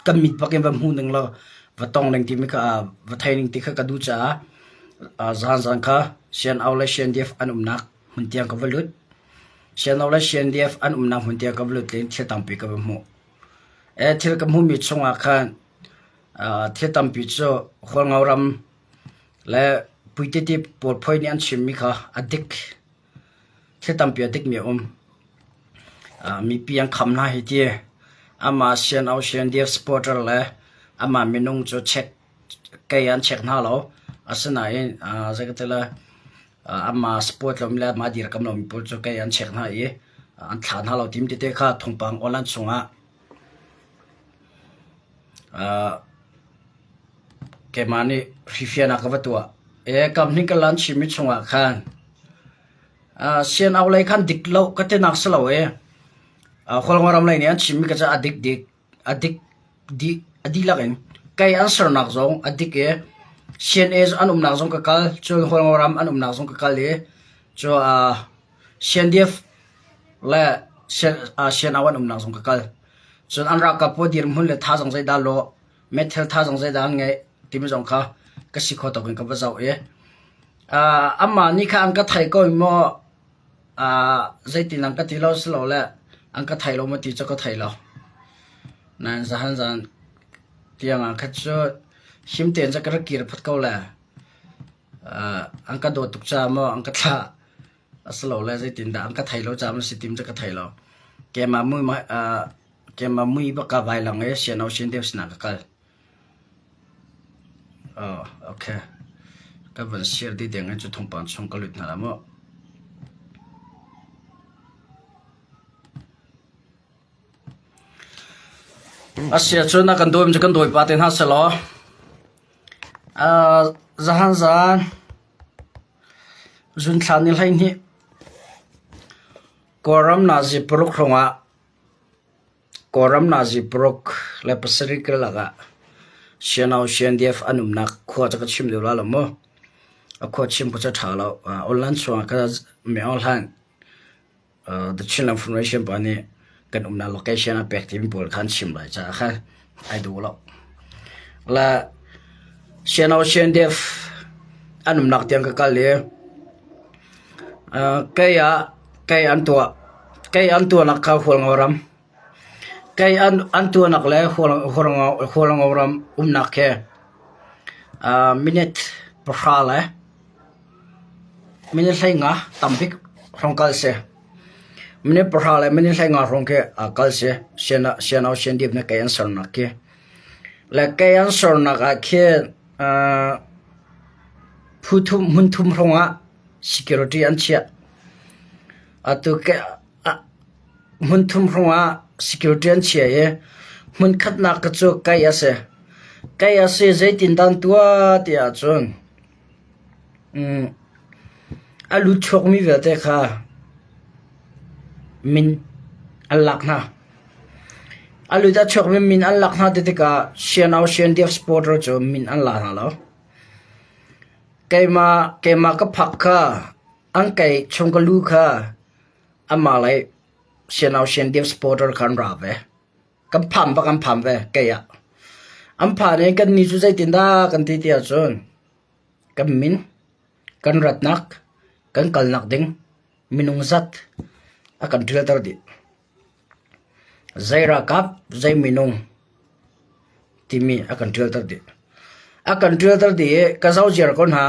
Kan mit bak in va hmu ning law va tong ning timi kha va thei ning ti kha ka duh caah zaanzaan kha CNO le CNDF an umnak hmun tiang ka va lut. CNO le CNDF an umnak hmun tiang ka va lut len thil tampi ka va hmuh. E thil ka hmuhmi chungah khan thil tampi cu Hualngo ram le Puititi pawl phoi nih an chimmi kha a dik. Thil tampi a dikmi a um. Mipi an kham hna hi ti. Amah CNO CNDF supporter le amah minung cu check kei an check hna lo. Asinain zei ka ti lai amah support lomi le amah dirkamh lomi pawl cu kei an check hna i an thlah hna lo tim tete kha thawngpang online chungah keimah nih hrifian ah ka va tuah. E kam hnih ka lan chimmi chungah khan CNO lei khan dik lo ka tinak si lo i Khualngo ram lei nih an chimmi ka cu a dik dik a dik dih a dihlak in kei an sernak zong a dik i CNA an umnak zong ka kal cun Hualngo ram an umnak zong ka kal i cu CNDF le CNO an umnak zong ka kal. Cun an ralkap pawl dirhmun le thazaang zeidah lawh meithal thazaang zeidah an ngeih timi zong kha ka si kho tawk in ka va zoh i amah nih kha an ka thei ko maw zeitin an ka ti lo silole an ka thei lo maw ti cu ka thei lo. Nain zahan zan tiang ah khat cu him tein cu ka rak kir phot ko le an ka dawt tuk caah maw an ka thlah asilole zeitindah an ka thei lo caah maw si tim cu ka thei lo. Keimah mui keimah mui bak ka vai lang i siano sin deuh sinah ka kal. Oh, okay. Ka van share dih deng in cu thawngpang chung ka lut hna la mu. Asia cu na kan dawi cu kan dawi pa te hna selaw. Uh, zahan zan zun thla ni hlei hnih Kawlram nazi paruk hrawngah Kawlram nazi paruk le pasarih karlak ah CNO CNDF an umnak khua cu ka chim deuh la lo mu. A khua chim ku cu a ṭha lo. Online chungah ka me hlan The Chin Information pa nih kan umnak location a pek timi pawl kha an chim lai caah khan ai duh lo. Le CNO CNDF an umnak tiang ka kal i kei ah kei an tuah kei an tuahnak kha Hualngo ram kei an an tuahnak le Hualngo Hualngo ram umnak khi minute pahra le minute 15 tambik hrawng kal si. Minute pahra le minute 15 hrawng khi kal si. CNO CNDF nih kei an sernak khi. Le kei an sernak ah khin phu thum hmun thum hrawng ah security an chiah. Atu ke hmun thum hrawng ah security an chia i hmun khatnak ka cu kei a si. Kei a si zeitindah an tuah ti ahcun A lut chuakmi vialte kha min an lak hna. A lut a chuakmi min an lak hna ti tikah CNO CNDF supporter cu min an la hna lo. Keimah, keimah ka phak kha an kei chung ka lu kha amah lei CNO CNDF supporter kha an ra ve. Kan phan bak an phan ve kei ah. An phan i kannih cu zeitindah kan ti ti ahcun Kan min, kan ratnak, kan kalnak ding minung zat a kan ṭialter dih. Zei ralkap, zei minung timi a kan ṭialter dih. A kan ṭialter dih i ka zohziar ko hna.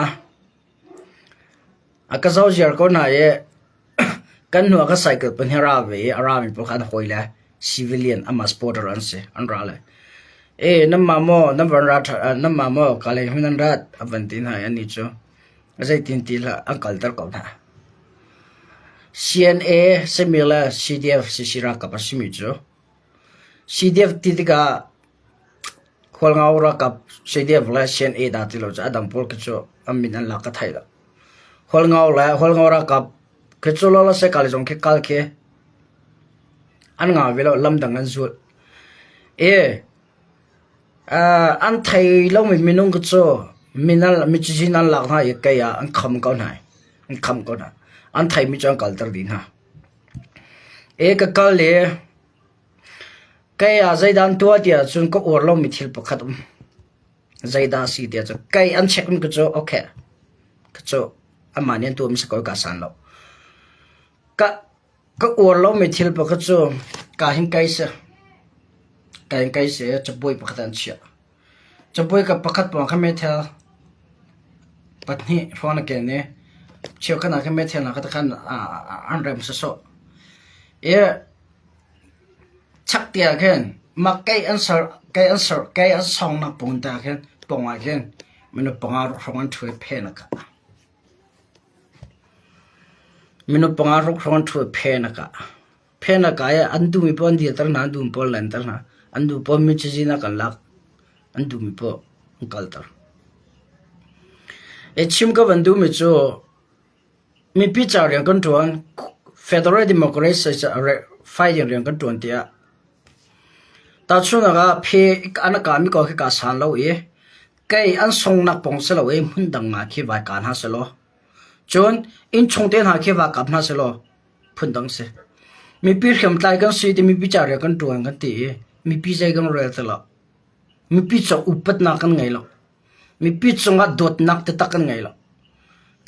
A ka zohziar ko hna i Kan hnu ah ka cycle pahnih a ra ve i a rami pawl kha an hawile civilian amah supporter an si an ra le e nanmah maw nan van ra nanmah maw kalay hmun nan rat a van ti hna i annih cu zeitin ti hlah an kalter ko hna. CNA simi le CDF CC ralkap a simi cu CDF ti tikah Khualngau ralkap CDF le CNA dah ti lo cu a dang pawl khi cu an min an lak ka thei lo. Hualngo le Hualngo ralkap khi cu lawlaw sekal zong khi kal khi an ngah ve lo lam dang an zul. E an thei lomi minung khi cu minal micizin an lak hna i kei ah an kham ko hna an kham ko hna. An theimi cu an kalter dih hna. E ka kal i. Kei ah zeidah an tuah ti ahcun ka uar lomi thil pakhat um. Zeidah a si ti ahcun kei an check mi ka cu okay. Ka cu amah nih an tuahmi si ko i kaa san lo. Ka ka uar lomi thil pakhat cu ka hin kei si. Ka hin kei si cabuai pakhat an chiah. Cabuai ka pakhat pawng kha meithal pahnih hrawng na ken i cheukhat ah khan meithal hna kha khan an rem sawsawh. I Chak te ah khin mah kei an ser kei an ser kei an songnak pawng te ah khin pawng ah khin minung panga ruk hrawng an ṭhu i phen a kah. Minung panga ruk hrawng an ṭhu i phen a kah. Phen a kah i an duhmi paoh an dirter hna, an duhmi paoh an lenter hna. An duh paoh mi cazin ah kan lak. An duhmi paoh an kalter. I chim ka van duhmi cu Mipi ca rian kan ṭuan. Federal Democracy fighting rian kan ṭuan tiah tahchunhnak ah phe an a kami ko khi kaa san lo i kei an sungnak pong si lo i hmundang ah khi vai kaa hna selaw cun innchung te hna khi va kap hna selaw phundang si. Mipi hriamtlai kan si ti mipi ca rian kan ṭuan kan ti i mipi zei kan rel ti lo. Mipi cu upatnak kan ngei lo. Mipi cungah dawtnak taktak kan ngei lo.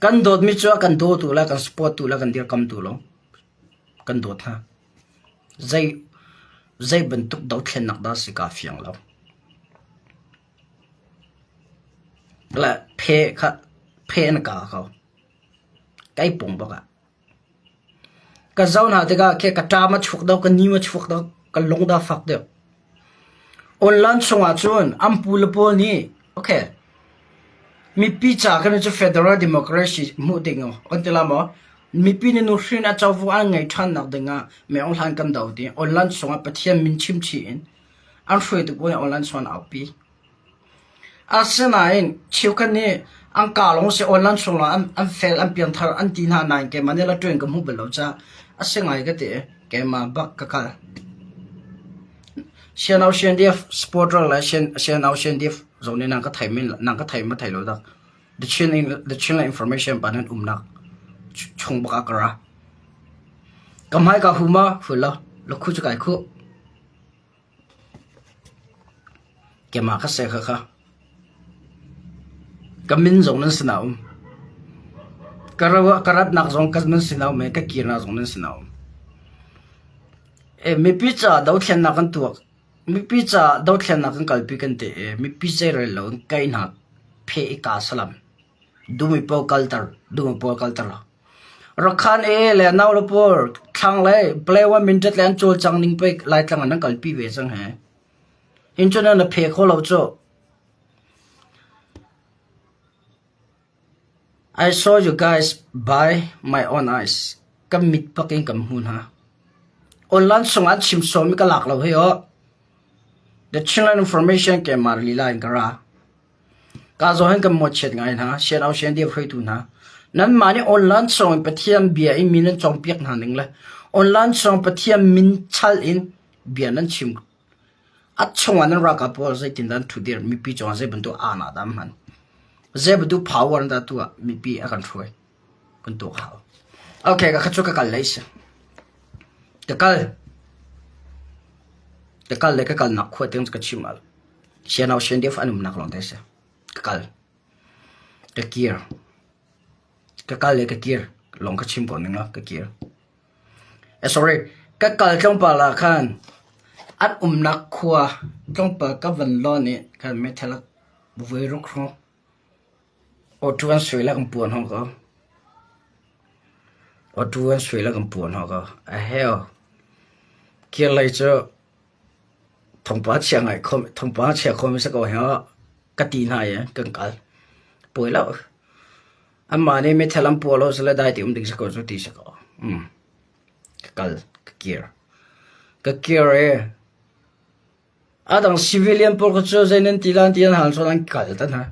Kan dawtmi cu a kan dawtu le kan support tu le kan dirkamtu lo kan dawt hna. Zei, zei bantuk dothlennak dah si kaa fiang lo. Le phe kha phe na ka ko. Kai pung bak ah. Ka zoh hna tikah khi ka ṭam a chuak deuh, ka nim a chuak deuh, ka lung dah a fak deuh. Online chungah cun an pu le pawl nih okay mipi ca kan cu federal democracy hmuh ding kan ti la maw? Mipi nih nuhrin a covo an ngeih ṭhannak dingah Meng Aung Hlaing kan do ti online chungah Pathian min chimchih in an hruaitu pawl nih online chung an aupi. Asinain cheukhat nih an kaa lawng si online chung lawng an fel an piangthar an ti hna nain keimah nih la ṭuan ka hmu bal lo caah a si ngai ka ti i keimah bak ka kal. CNO CNDF supporter le CNO CNDF zong nih nan ka thei men nan ka thei ma thei lo dak. The Chin The Chinland Information pa nan umnak chung bak ah ka ra. Ka hmai ka hu ma hu lo lakhu cu kai khuh. Keimah ka seh khakha. Ka min zong nan sinah a um. Ka ratnak zong nan sinah a um i ka kirnak zong nan sinah a um. Mipi caah dothlennak kan tuah. Mipi caah dothlennak kan kalpi kan ti i mipi zeirel lo in kai hna pheh i kaa salam. Duhmi paoh kalter, duhmi paoh kalter lo. Rakhan e le nau le pawl thlang le Palawan Mindat le an cawlcang ning pei Laitlang ah nan kalpi ve cang he. Hin cun na phe kho lo cu. I saw you guys by my own eyes. Kan mit bak in kan hmu hna. Online sung an chim sawm i ka lak lo hei aw. The Chinland Information ke mar lila in ka ra. Ka zaw hin kan mawhchiat ngai hna, sian-au sian-dir hruaitu hna. Nanmah nih online sawng in Pathian bia in mi nan cawnpiak hna ning le online sawng Pathian min chal in bia nan chim. A chungah nan ralkap pawl zeitindah an ṭhudir, mipi cungah zei bantuk aa dah an hman. Zei bantuk power dah tu ah mipi a kan hruai. Kan tuak hau. Okay, ka cu ka kal lei si. Ka kal. Ka kal le ka kalnak khua tiang cu ka chim al. Sianau sian deuh an umnak lawng te si. Ka kal. Ka kir. Ka kal le ka kir. Lawng ka chim ko ning la, ka kir. Eh, sorry. Ka kal tlawmpal ah khan an umnak khua tlawmpal ka van lawn i kan meithal voi ruk hrawng Awṭu an sui le kan puan hawng ko. Awṭu an sui le kan puan hawng ko. A heo. Kir lei cu Thawngpang chia ngai kho thawngpang chia khomi si ko hi ka ti hna i kan kal. Puai lo. Anmah nih meithal an puah lo sile dai ti um ding si ko cu ti si ko. Um. Ka kal, ka kir. Ka kir i a dang civilian pawl kha cu zei nan ti lan ti an hal cun an kal ta hna.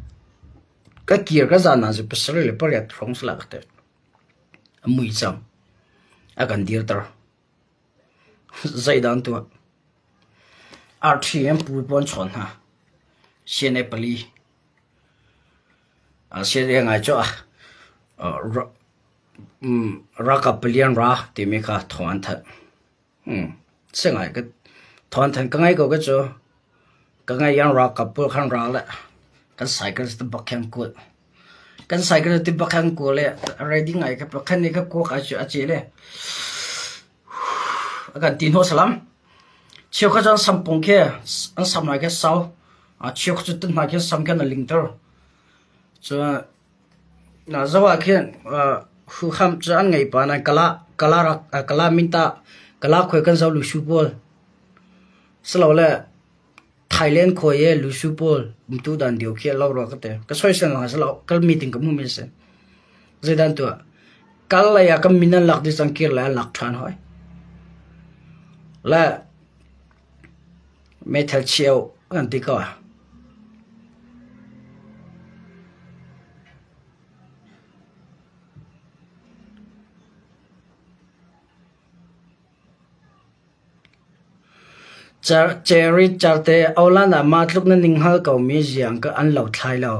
Ka kir ka zan ah cu 78 hrawng si la ka ti. A mui cang. A kan dirter. Zeidah an tuah? Arṭhi an pu pawl an chawn hna. CNA pali. CNA ngai cu ralkap pali an ra timi kha thawng an thanh. Si ngai. Thawnthan ka ngei ko ka cu. Ka ngei yan ralkap pawl khan ral le kan cycle ti bak khan kul. Kan cycle ti bak khan kul le ready ngai ka pakhan ni ka kuak a a ce le a kan ti hnawh salam. Cheu kha cun sampung khi an sam lai khi sau. A cheu kha cu tun hna khi sam khan a lingter. Cun na zoh ah khin huham cu an ngei pa nain kala kala rak kala minta kala khuai kan zoh lusu pawl silole Thailand khuai i lusu pawl umtu dan dio khi a lo rua ka ti. Ka soisel hna si lo kal meeting ka hmuh mi a si. Zeidan tuah kal lei ah kan min an lak dih cang kir lei an lak ṭhan hoi. Le Meithal cheu kan ti ko. Cherry carte online ah mah tluk na ning hngal ko mi ziang ka an lo thlai lo.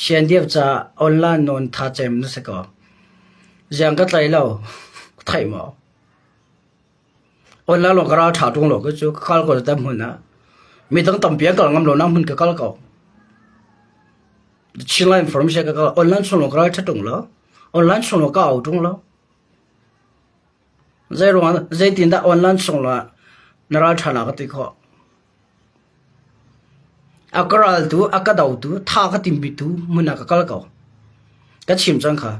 Siandiap ca online nawn tha cem na si ko. Ziang ka tlai lo. Theih maw? Online lawng ka ral ṭha ṭung lo ka cu ka kal ko ta hmun ah. Mi dang tampi an kal ngam lo nak hmun ka kal ko. Chinland information ka kal online chung lawng ka ral ṭha ṭung lo. Online chung lawng ka au ṭung lo. Zei ruang zeitin dah online chung lawng ah na ral ṭha la ka ti khawh. A ka raltu, a ka dotu, tha ka timpitu hmun ah ka kal ko. Ka chim cang kha.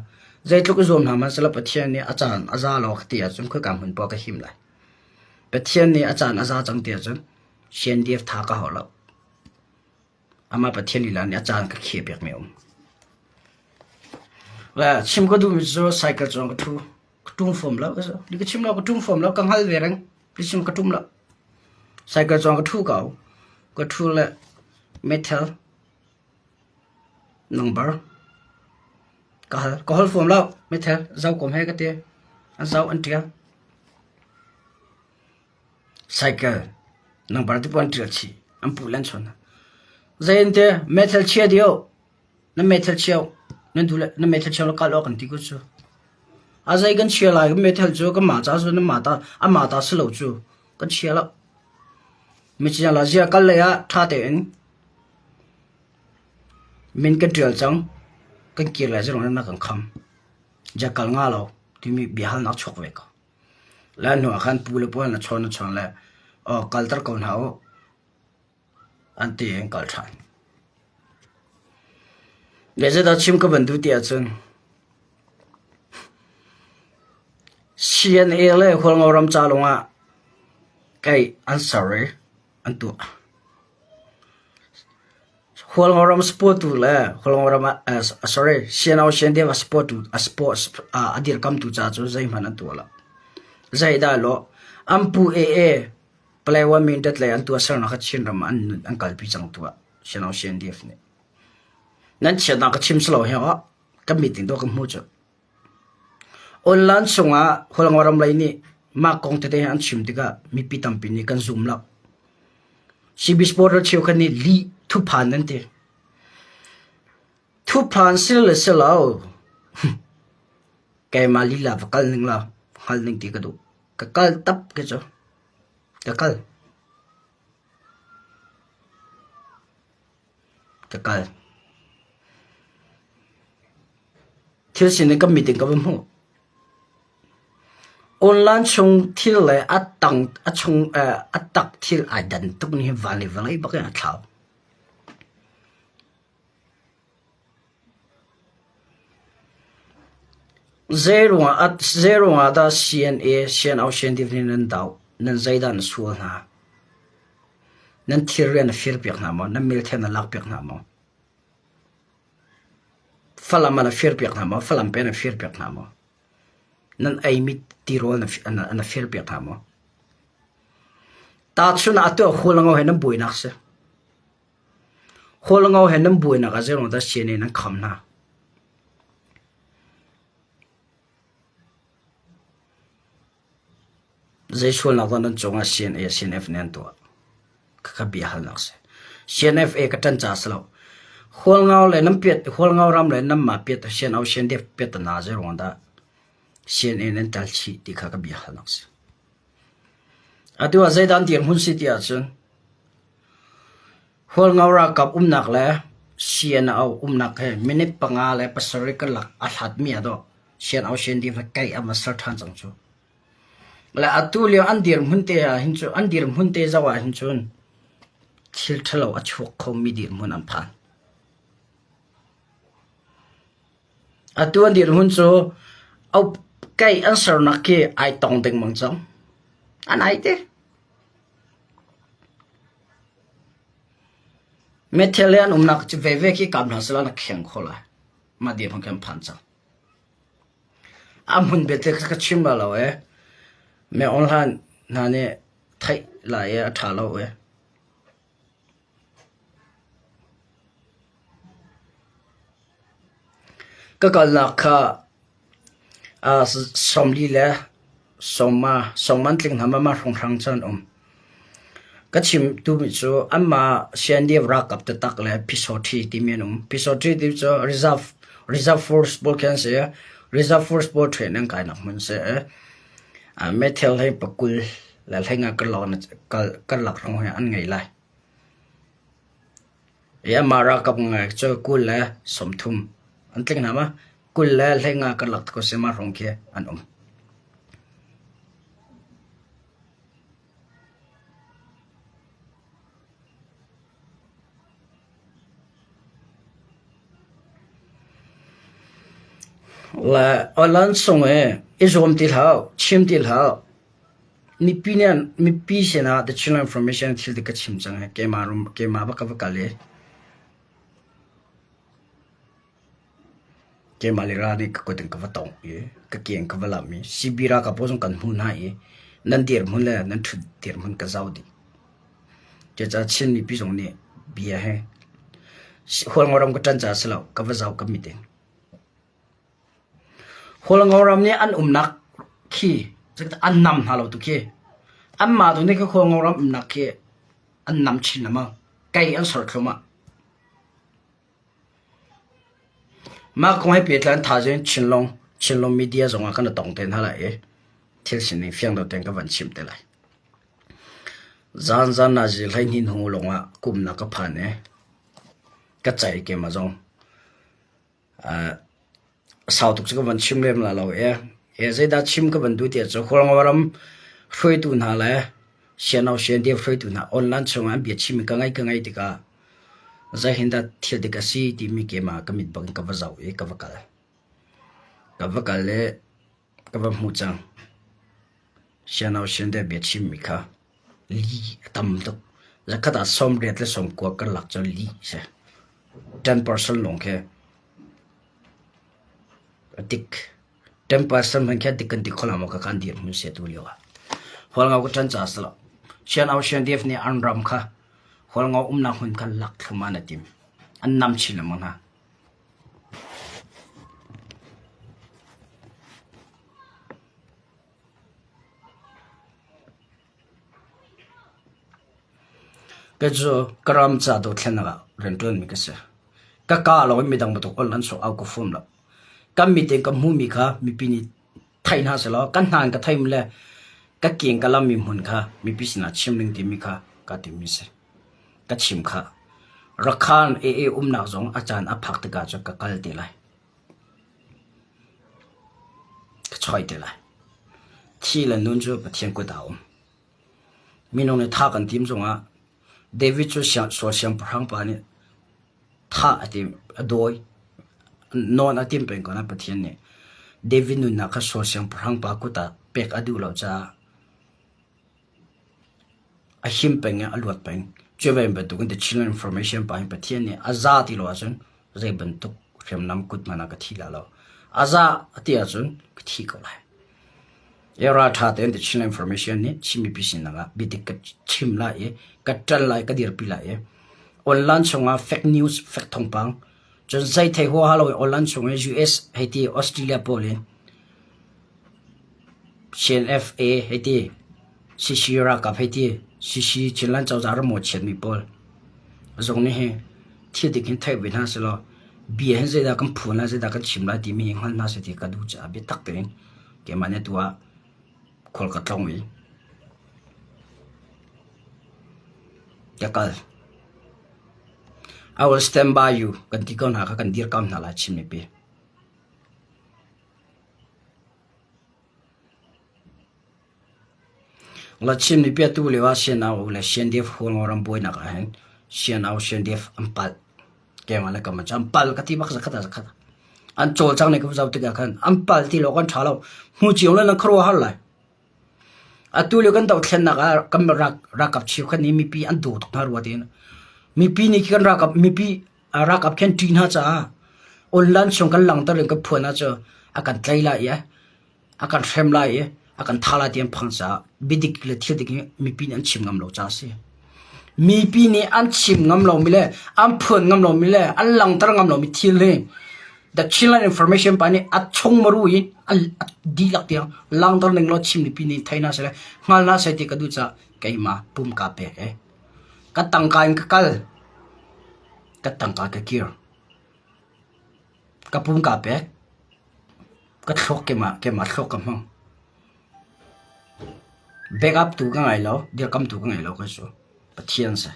Zeitluk i zuam hna hmanhsehlaw Pathian nih a caan a za lo ka ti ahcun khoika hmun poah ka him lai. Pathian nih a caan a za cang ti ahcun CNDF tha ka hau lo. Amah Pathian lila nih a caan ka khia piakmi a um. Le chim ka duhmi cu cycle cungah ka ṭhu. Ka ṭum fom lo. Ka chim lo, ka ṭum fom lo, ka hngal ve reng. Chim ka ṭum lo. Cycle cungah ka ṭhu ko. Ka ṭhu le metal number ka hal. Ka hal fom lo. Metal zau kom he ka ti. An zau an ṭial. Cycle number te puan ṭial chih. An puh le an chawn. Zei an ti? Metal chia dio. Na meithal cheu nan duh le na meithal cheu le kal awk an ti ko cu. A zei kan chia lai kan meithal cu kan mah ca cu nan mah ta amah ta si lo cu kan chia lo. Micia la zia kal lei ah ṭha tein min kan ṭial cang kan kir lai zirong na kan kham. Ja kal nga lo timi biahalnak chuak ve ko. Le hnu ah khan pu le puan na chawn na chawn le oh kalter ko hna u An ti in kal ṭhan. Zeidah chim ka van duh ti ahcun CNA le Hualngo ram ca lawngah kei an ser i an tuah. Hualngo ram support tu le Hualngo ram ah sorry CNO CNDF a support tu a support a dirkamtu ca cu zeihmanh an tuah lo. Zeidah law an pu AA Paletwa Mindat lei an tuahsernak kha Chinram ah an an kalpi cang tuah CNO CNDF nih. Nan chiatnak ka chim si lo he aw kan meeting tuah ka hmu cu. Online chungah Hualngo ram lei nih mah kong tete an chim tikah mipi tampi nih kan zum lo. CB supporter cheukhat nih lih thuphan nan ti. Thuphan si le si lo. Keimah lila va kal ning la hngal ning ti ka duh. Ka kal tap ke cu. Ka kal. Ka kal. Thil sining kan meeting ka va hmuh. Online chung thil le a tang a chung a tak thil ai dan tuk ni hi van le vawlei bak in a thlau. Zeiruang ah dah CNA, CNO, CNDF nih nan doh? Nan zeidah na sual hna? Nan thilri na firpiak hna maw? Nan milthel na lakpiak hna maw? Falam ah na firpiak hna maw? Falam peng na firpiak hna maw? Nan eimi tirawl na firpiak hna maw? Tahchun ah atu ah Hualngo he nan buainak si. Hualngo he nan buainak ah zeiruang dah CNA nan kham hna? Zei sualnak dah nan cungah CNA, CNF nih an tuah? Khakha bia halnak si. CNF e ka ṭan ca si lo. Hualngo le nan piat, Hualngo ram le nanmah piat, CNO, CNDF piat na zeiruang dah CNA nan tel chih ti kha ka bia halnak si. Atu ah zeidah an dirhmun si ti ahcun Hualngo ralkap umnak le CNO umnak he minute 5 le 7 karlak a hlatmi ah dawh CNO CND he kai a va ser ṭhan cang cu. Le atu lio an dirhmun te ah hin cu an dirhmun te zoh ah hin cun thil ṭhalo a chuak khomi dirhmun an phan. Atu an dirhmun cu kai an sernak khi ai tong dengmang cang. An ai te. Meithal he an umnak cu veve khi kap hna sehla na kheng kho lai. Mah dirhmun khi an phan cang. A hmun belte kha ka chim la lo ee. Me online hna nih theih lai i a ṭha lo ee. Ka kalnak kha 40 le sawma sawman tling hna mah hrawnghrang cu an um. Ka chim tumi cu anmah CNDF ralkap taktak le Pyisaw timi an um. Pyisaw ti cu reserve reserve force pawl khi an si. Reserve force pawl train an kainak hmun a si. Meithal hi pakul le hleinga karlak hrawng hi an ngei lai. I amah ralkap ngai cu 20 le 30 an tling hna ma? 20 le 15 karlak ko si mah hrawng khi an um. Le alan sung i i zuam ti hlah, chim ti hlah. Mipi nih mipi sinah the Chinland Information thil ti ka chim cang i keimah rum keimah bak ka va kal i keimah lila nih ka kut in ka va tongh i ka ke in ka va lamh i CB ralkap pawl zong kan hmuh hna i nan dirhmun le nan ṭhut dirhmun ka zoh dih. Cucaah Chin mipi zong nih bia he Hualngo ram ka ṭan caah si lo ka va zoh ka mit in. Hualngo ram nih an umnak khi an nam hna lo tu khi. Anmah tu nih Hualngo ram umnak khi an nam chin lengmang. Kei an sor thluahmah. Mah kong he pehtlai in thaizing Chinlung Chinlung media zong ah kan i tong te hna lai i thil sining fiang deuh tein ka van chimh te lai. Zan zan nazi 12 hnu lawng ah kumnak ka phan i ka ceih keimah zong. Sau tuk cu ka van chim lem la lo i zeidah chim ka van duh ti ahcun Hualngo ram hruaitu hna le CNO CNDF hruaitu hna online chungah an biachim ka ngaih ka ngaih tikah zeihin dah thil dik a si timi keimah ka mit bang in ka va zoh i ka va kal. Ka va kal i ka va hmuh cang. CNO CNDF biachimmi kha li a tam tuk. Zakhat ah 80 le 90 karlak cu li a si. 10% lawng khi a dik. 10% hmanh khi a dik kan ti kho la maw kha an dirhmun si atu lio ah. Hualngo ka ṭan caah si lo. CNO CNDF nih an ram kha Hualngo umnak hmun kha lak thluahmah an i tim. An nam chin lengmang hna. Kei cu ka ram ca dothlennak ah rianṭuanmi ka si. Ka kaa lawng in midang bantuk ol an sawh au ka fum lo. Kan mit in ka hmuhmi kha mipi nih thei hna sehlaw kan hna in ka theimi le ka ke in ka lammi hmun kha mipi sinah chim ding timi kha kaa timmi si. Ka chim kha. Rakhan AA umnak zong a caan a phak tikah cun ka kal te lai. Ka choi te lai. Thi le nun cu Pathian kut ah a um. Minung nih thah kan tim zongah David cu sual siangpahrang pa nih thah a tim, a dawi, nawn a tim peng ko nain Pathian nih David nunnak kha sual siangpahrang pa kut ah pek a duh lo caah A him peng i a luat peng. Cu ve bantukin the Chinland Information pa hin Pathian nih a za ti lo ahcun zei bantuk hriamnam kut hmanh ah ka thi la lo. A za a ti ahcun ka thi ko lai. I ralṭha tein the Chinland Information nih Chin mipi sinak ah biadik ka chim lai i ka ṭan lai ka dirpi lai i online chungah fake news fake thawngpang cun zei thei huaha lo in online chung i US hei ti Australia pawl in CNFA hei ti, CC ralkap hei ti, CC Chinland cozah rammaw chiatmi pawl zong nih hi thil dik hin theih ve hna sehlaw bia hin zeidah kan phuan lai, zeidah kan chim lai timi hi hngal hna seh ti ka duh caah biatak tein keimah nih atu ah khual ka tlawng i. Ka kal. I will stand by you kan ti ko hna kha kan dirkam hna lai Chin mipi. La Chin mipi atu lio ah CNO le CNDF Hualngo ram buainak ah hin CNO CNDF an palh. Keimah le kam an pal ka ti bak zakhat ah zakhat. An cawlcang ning ka zoh tikah khan an pal ti lo kan ṭha lo. Hmu cio le nan khuaruah har lai. Atu lio kan dohthlennak ah kan ralkap cheukhat nih mipi an daw tuk hna rua tiin mipi nih kan ralkap mipi ralkap khi an ṭih hna caah online chung kan langhter in kan phuan ahcun a kan tlai lai i a kan hrem lai i a kan thah lai ti an phang caah biadik le thil dik hi mipi nih an chim ngam lo caah a si. Mipi nih an chim ngam lomi le an phuan ngam lomi le an langhter ngam lomi thil hi The Chinland Information pa nih a chung maru i a dihlak tiang langhter ning law Chin mipi nih thei hna seh le hngal hna seh ti ka duh caah keimah pum kaa pek i ka tangka in ka kal, ka tangka ka kir. Ka pum kaa pek. Ka thluak keimah keimah thluak ka hmang. Backup tu ka ngei lo, dirkamtu ka ngei lo ka cu. Pathian si.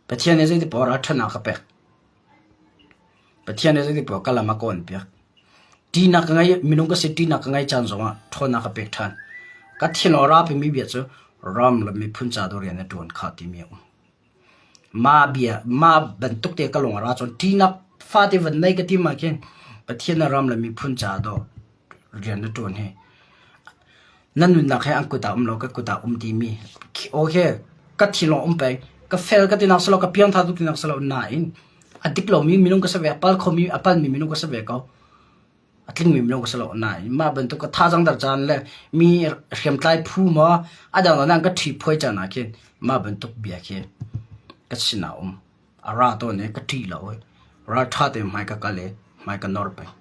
Pathian nih zeiti poah ralṭhatnak a ka pek. Pathian nih zeiti poah ka lam a ka awnpiak. Ṭihnak ka ngei, minung ka si ṭihnak ka ngei caan zongah ṭhawnnak ka pek ṭhan. Ka thin a ra pimi bia cu ram le miphun ca tu rian na ṭuan kha timi a um. Mah bia, mah bantuk te ka lung a ra cun ṭihnak fate van nei ka tim ahkhin Pathian na ram le miphun ca dawh rian na ṭuan hi na nunnak he an kut ah um lo ka kut ah um timi okay ka thinlung um peng ka fel ka tinak si lo ka piangtha tuk tinak si lo nain a dik lomi minung ka si ve a pal khomi a palmi minung ka si ve ko a tlingmi minung ka si lo nain mah bantuk ka thazang dar caan le mi hriamtlai phu maw a dang nan ka ṭhi phuai caan ah khin mah bantuk bia khi ka sin ah um a ra tawn i ka ṭih lo i ralṭha tein hmai ka kal i hmai ka nor peng.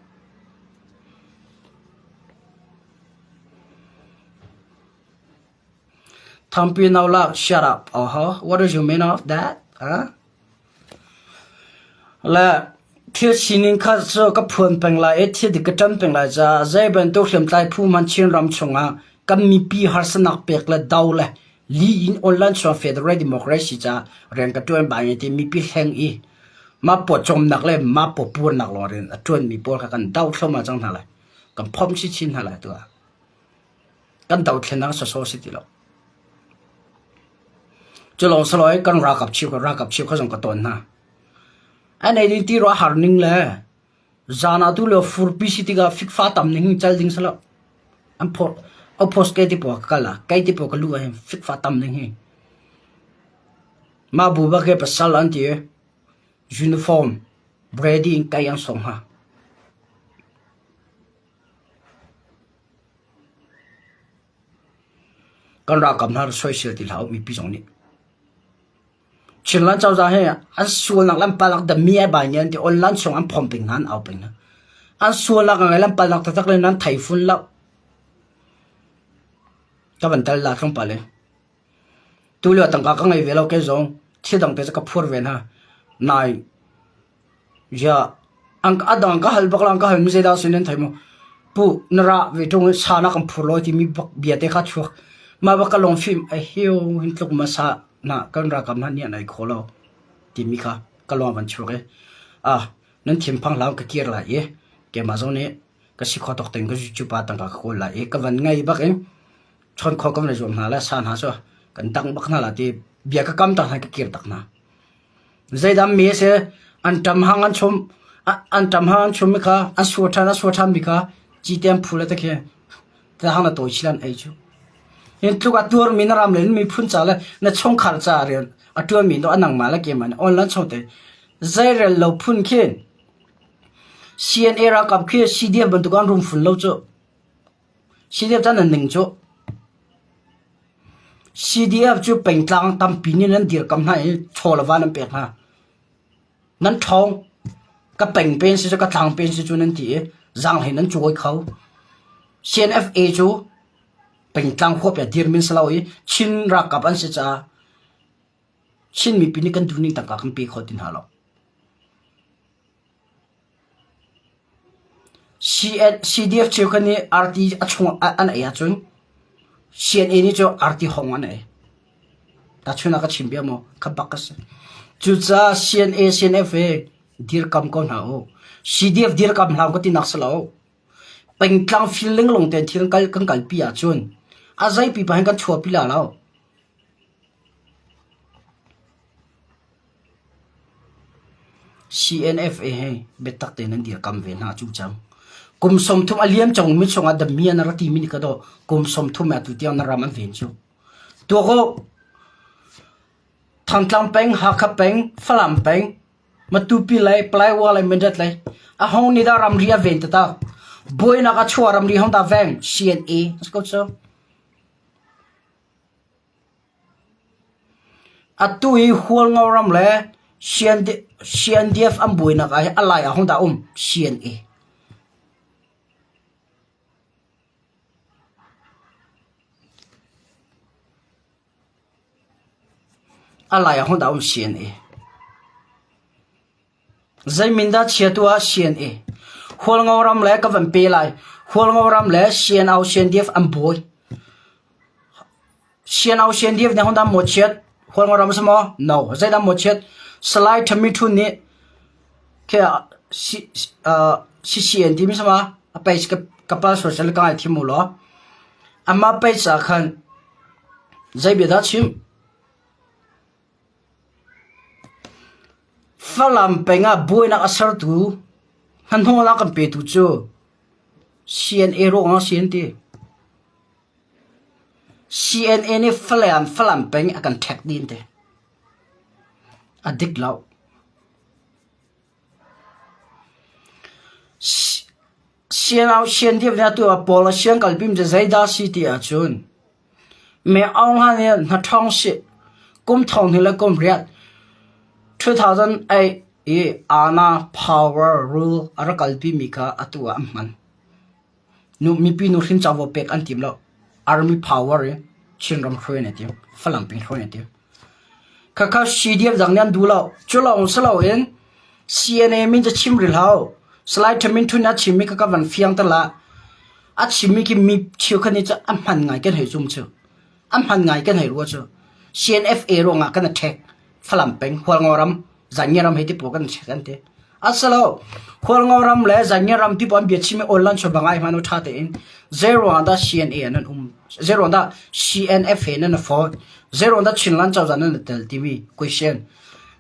Thampi no la shut up. Oh, what do you mean of that? Huh? Le thil sining kha cu ka phuan peng lai i thil dik ka ṭan peng lai caah zei bantuk hriamtlai phu hmanh Chin ram chungah kan mipi harsanak pek le do le li in online chuan federal democracy ca rian ka ṭuan bangin ti mipi hleng i mah pawcawmnak le mah pawpurnak lawng rian a ṭuanmi pawl kha kan do thluahmah cang hna lai. Kan phomh chinchin hna lai tu ah. Kan dothlennak sawsawh si ti lo. Cu lawng si loin kan ralkap chiu ralkap chiu kha zong ka tawn hna. An ei ding ti ruah har ning le zan ah tu lio furpi si tikah fikfa tam ning hin cal ding si lo. An phor oppose ke ti pawl ka kal ah kei ti pawl ka lu ah hin fikfa tam ning hi. Mah bu bak ke pasal an ti uniform ready in kai an song ha. Kan ralkap hna soisel ti hlah u mipi zong nih. Chinland cozah hi an sualnak le an palnak the mi ai bai an ti online chung an phom peng hna an au peng hna. An sualnak ngai le an palnak taktak le nan thei fun lo. Ka van tal la tlawmpal in. Tu lio tangka ka ngei ve lo kei zong thil dang te cu ka phur ve hna. Nai Ya, an a dang ka hal bak la, an ka hal mi zeidah sin nan thei maw? Pu, na ra ve ṭung i sa na kan phur lawi timi bak bia te kha chuak. Mah bak ka lung fim, a heo hin tluk ma sa na kan ralkap hna nih an ei kho lo timi kha ka lung a van chuak i ah nan thinphang hlah ka kir lai i keimah zong nih ka si kho tawk tein ka YouTube ah tangka ka kawl lai i ka van ngei bak in chawn kho ka van i zuam hna le sa hna cu kan dangh bak hna la ti bia ka kam tak hna ka kir tak hna. Zeidah mi a si? An ṭam hang an chum. An ṭam hang an chum mi kha an sur ṭhan an sur ṭhan mi kha cite an phu le te khi te hang na tawi chih an ei cu. Hin tluk a tuarmi na ram le na miphun ca le na chungkhar ca rian a ṭuanmi no a nangmah le keimah nih online chung te zeirel lo phun khin CNA ralkap khi CDF bantuk an rum fun lo cu. CDF cu nan ning cu. CDF cu pengtlang tampi nih nan dirkamh hna i chaw le va nan pek hna. Nan ṭhawng. Ka peng pen si cu ka tlang pen si cu nan ti i zaanghlei nan cawi kho. CNFA cu pengtlang huap ya dirmin si lo i Chin ralkap an si caah Chin mipi nih kan duhning tangka kan pe kho ti hna lo. CDF cheukhat nih arti a chung an ei ahcun CNA nih cu arti hong an ei. Tahchun ah ka chim bia maw? Kha bak ka si. Cucaah CNA, CNF he dirkam ko hna u. CDF dirkam hlah ka ti nak si lo. Pengtlang feeling lawng tein thil kal kan kalpi ahcun a zeipi pa hin kan chuahpi la lo. CNFA he biatak tein an dirkam ve hna cu cang. Kum 30 a liam cang mi chungah damian a ra timi nih ka daw kum 30 atu tiang na ram an ven cu. Tuak u. Thantlang peng, Hakha peng, Falam peng, Matupi lei, Palaiwa lei, Mindat lei. A hong nih dah ramri a ven taktak. Buainak a chuah ramri hong dah veng CNA a si ko cu. Atu hi Hualngo ram le CNDF an buainak ah hi a lai ah hung dah um CNA. A lai ah hung dah um CNA. Zei min dah chiatu ah CNA. Hualngo ram le ka van pe lai. Hualngo ram le CNO CNDF an buai. CNO CNDF nih hodah mawchiat? Hualngo ram a si maw? No. Zeidah mawchiat? Salai Thami Thun nih khi CCN timi si ma? A page ka pal sual sel ka ngaithim u law. Amah page ah khan zei bia dah chim? Falam peng ah buainak a sertu hnahnawhnak kan petu cu CNA ruangah a si an ti. CNA nih Falam Falam peng a kan ṭhek dih an ti. A dik lo. CNO CNDF nih atu ah pawl a siang kalpi mi cu zeidah a si ti ahcun Me Aung Hla nih hnaṭhawng sih kum thong hnih le kum riat 2008 i Anna Power Rule a rak kalpi mi kha atu ah an hman. Mipi nuhrin covo pek an tim lo. Army power i Chinram hruai an i tim. Falam peng hruai an i tim. Khakha CDF dang nih an duh lo. Cu lawng si loin CNA min cu chim rih hlah. Salai Thamin Thun a chimmi kha ka van fiang te la. A chimmi khi mi cheukhat nih cu a hman ngai kan hei zum cu. A hman ngai kan hei rua cu. CNFA ruangah kan attack. Falam peng, Hualngo ram, Zangia ram hei ti pawl kan check an ti. Asalo, Hualngo ram le Zangia ram ti pawl an bia chim i online chaw bangai hman u tha tein. Zei ruangah dah CNA nan um? Zei ruangah dah CNFA nan afford? Zei ruangah dah Chinland cozah nan tel timi question.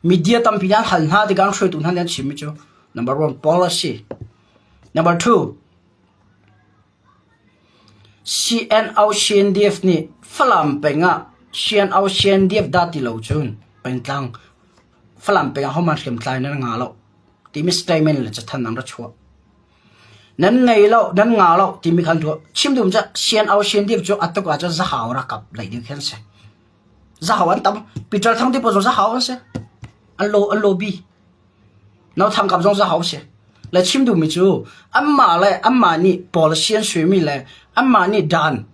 Media tampi an hal hna tikah an hruaitu hna nih an chimmi cu number one policy. Number two, CNO CNDF nih Falam peng ah CNO CNDF dah ti lo cun pengtlang Falam peng ah hohmanh hriamtlai nan ngah lo timi statement le cathanh an ra chuah. Nan ngei lo, nan ngah lo timi kha an tuah. Chim duhmi cu CNO CNDF cu a tuk ahcun zahau rakap lei ding khi an si. Zahau an tam. Peter Thang ti pawl zong zahau an si. An lo an lobby. Nauthang kap zong zahau si. Le chim duhmi cu anmah le anmah nih policy an suaimi le anmah nih dan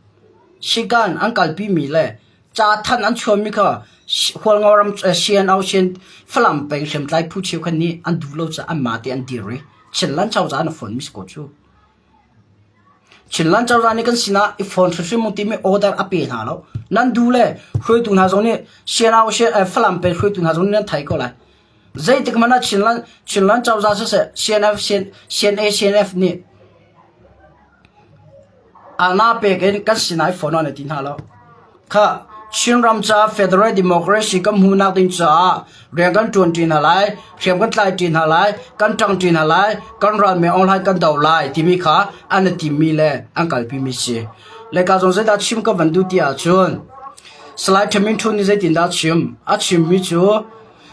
sikan an kalpimi le ca thanh an chuahmi kha Hualngo ram CNO Chin Falam peng hriamtlai phu cheukhat nih an duh lo caah anmah te an dir i Chinland cozah an fon mi si ko cu. Chinland cozah nih kan sinah i fon hrimhrim u timi order a pe hna lo. Nan duh le hruaitu hna zong nih CNO Falam peng hruaitu hna zong nih nan thei ko lai. Zeitik hmanh ah Chinland, Chinland cozah siseh, CNF, CNA, CNF nih ana pek in kan sinai phone an ti hna lo. Kha Chinram ca Federal Democracy kan hmuhnak ding caah rian kan ṭuan ṭi hna lai, hriam kan tlai ṭi hna lai, kan ṭang ṭi hna lai, kan ral me online kan do lai timi kha an i timmi le an kalpimi si. Le ka zong zeidah chim ka van duh ti ahcun Salai Thamin Thun nih zeitindah a chim? A chimmi cu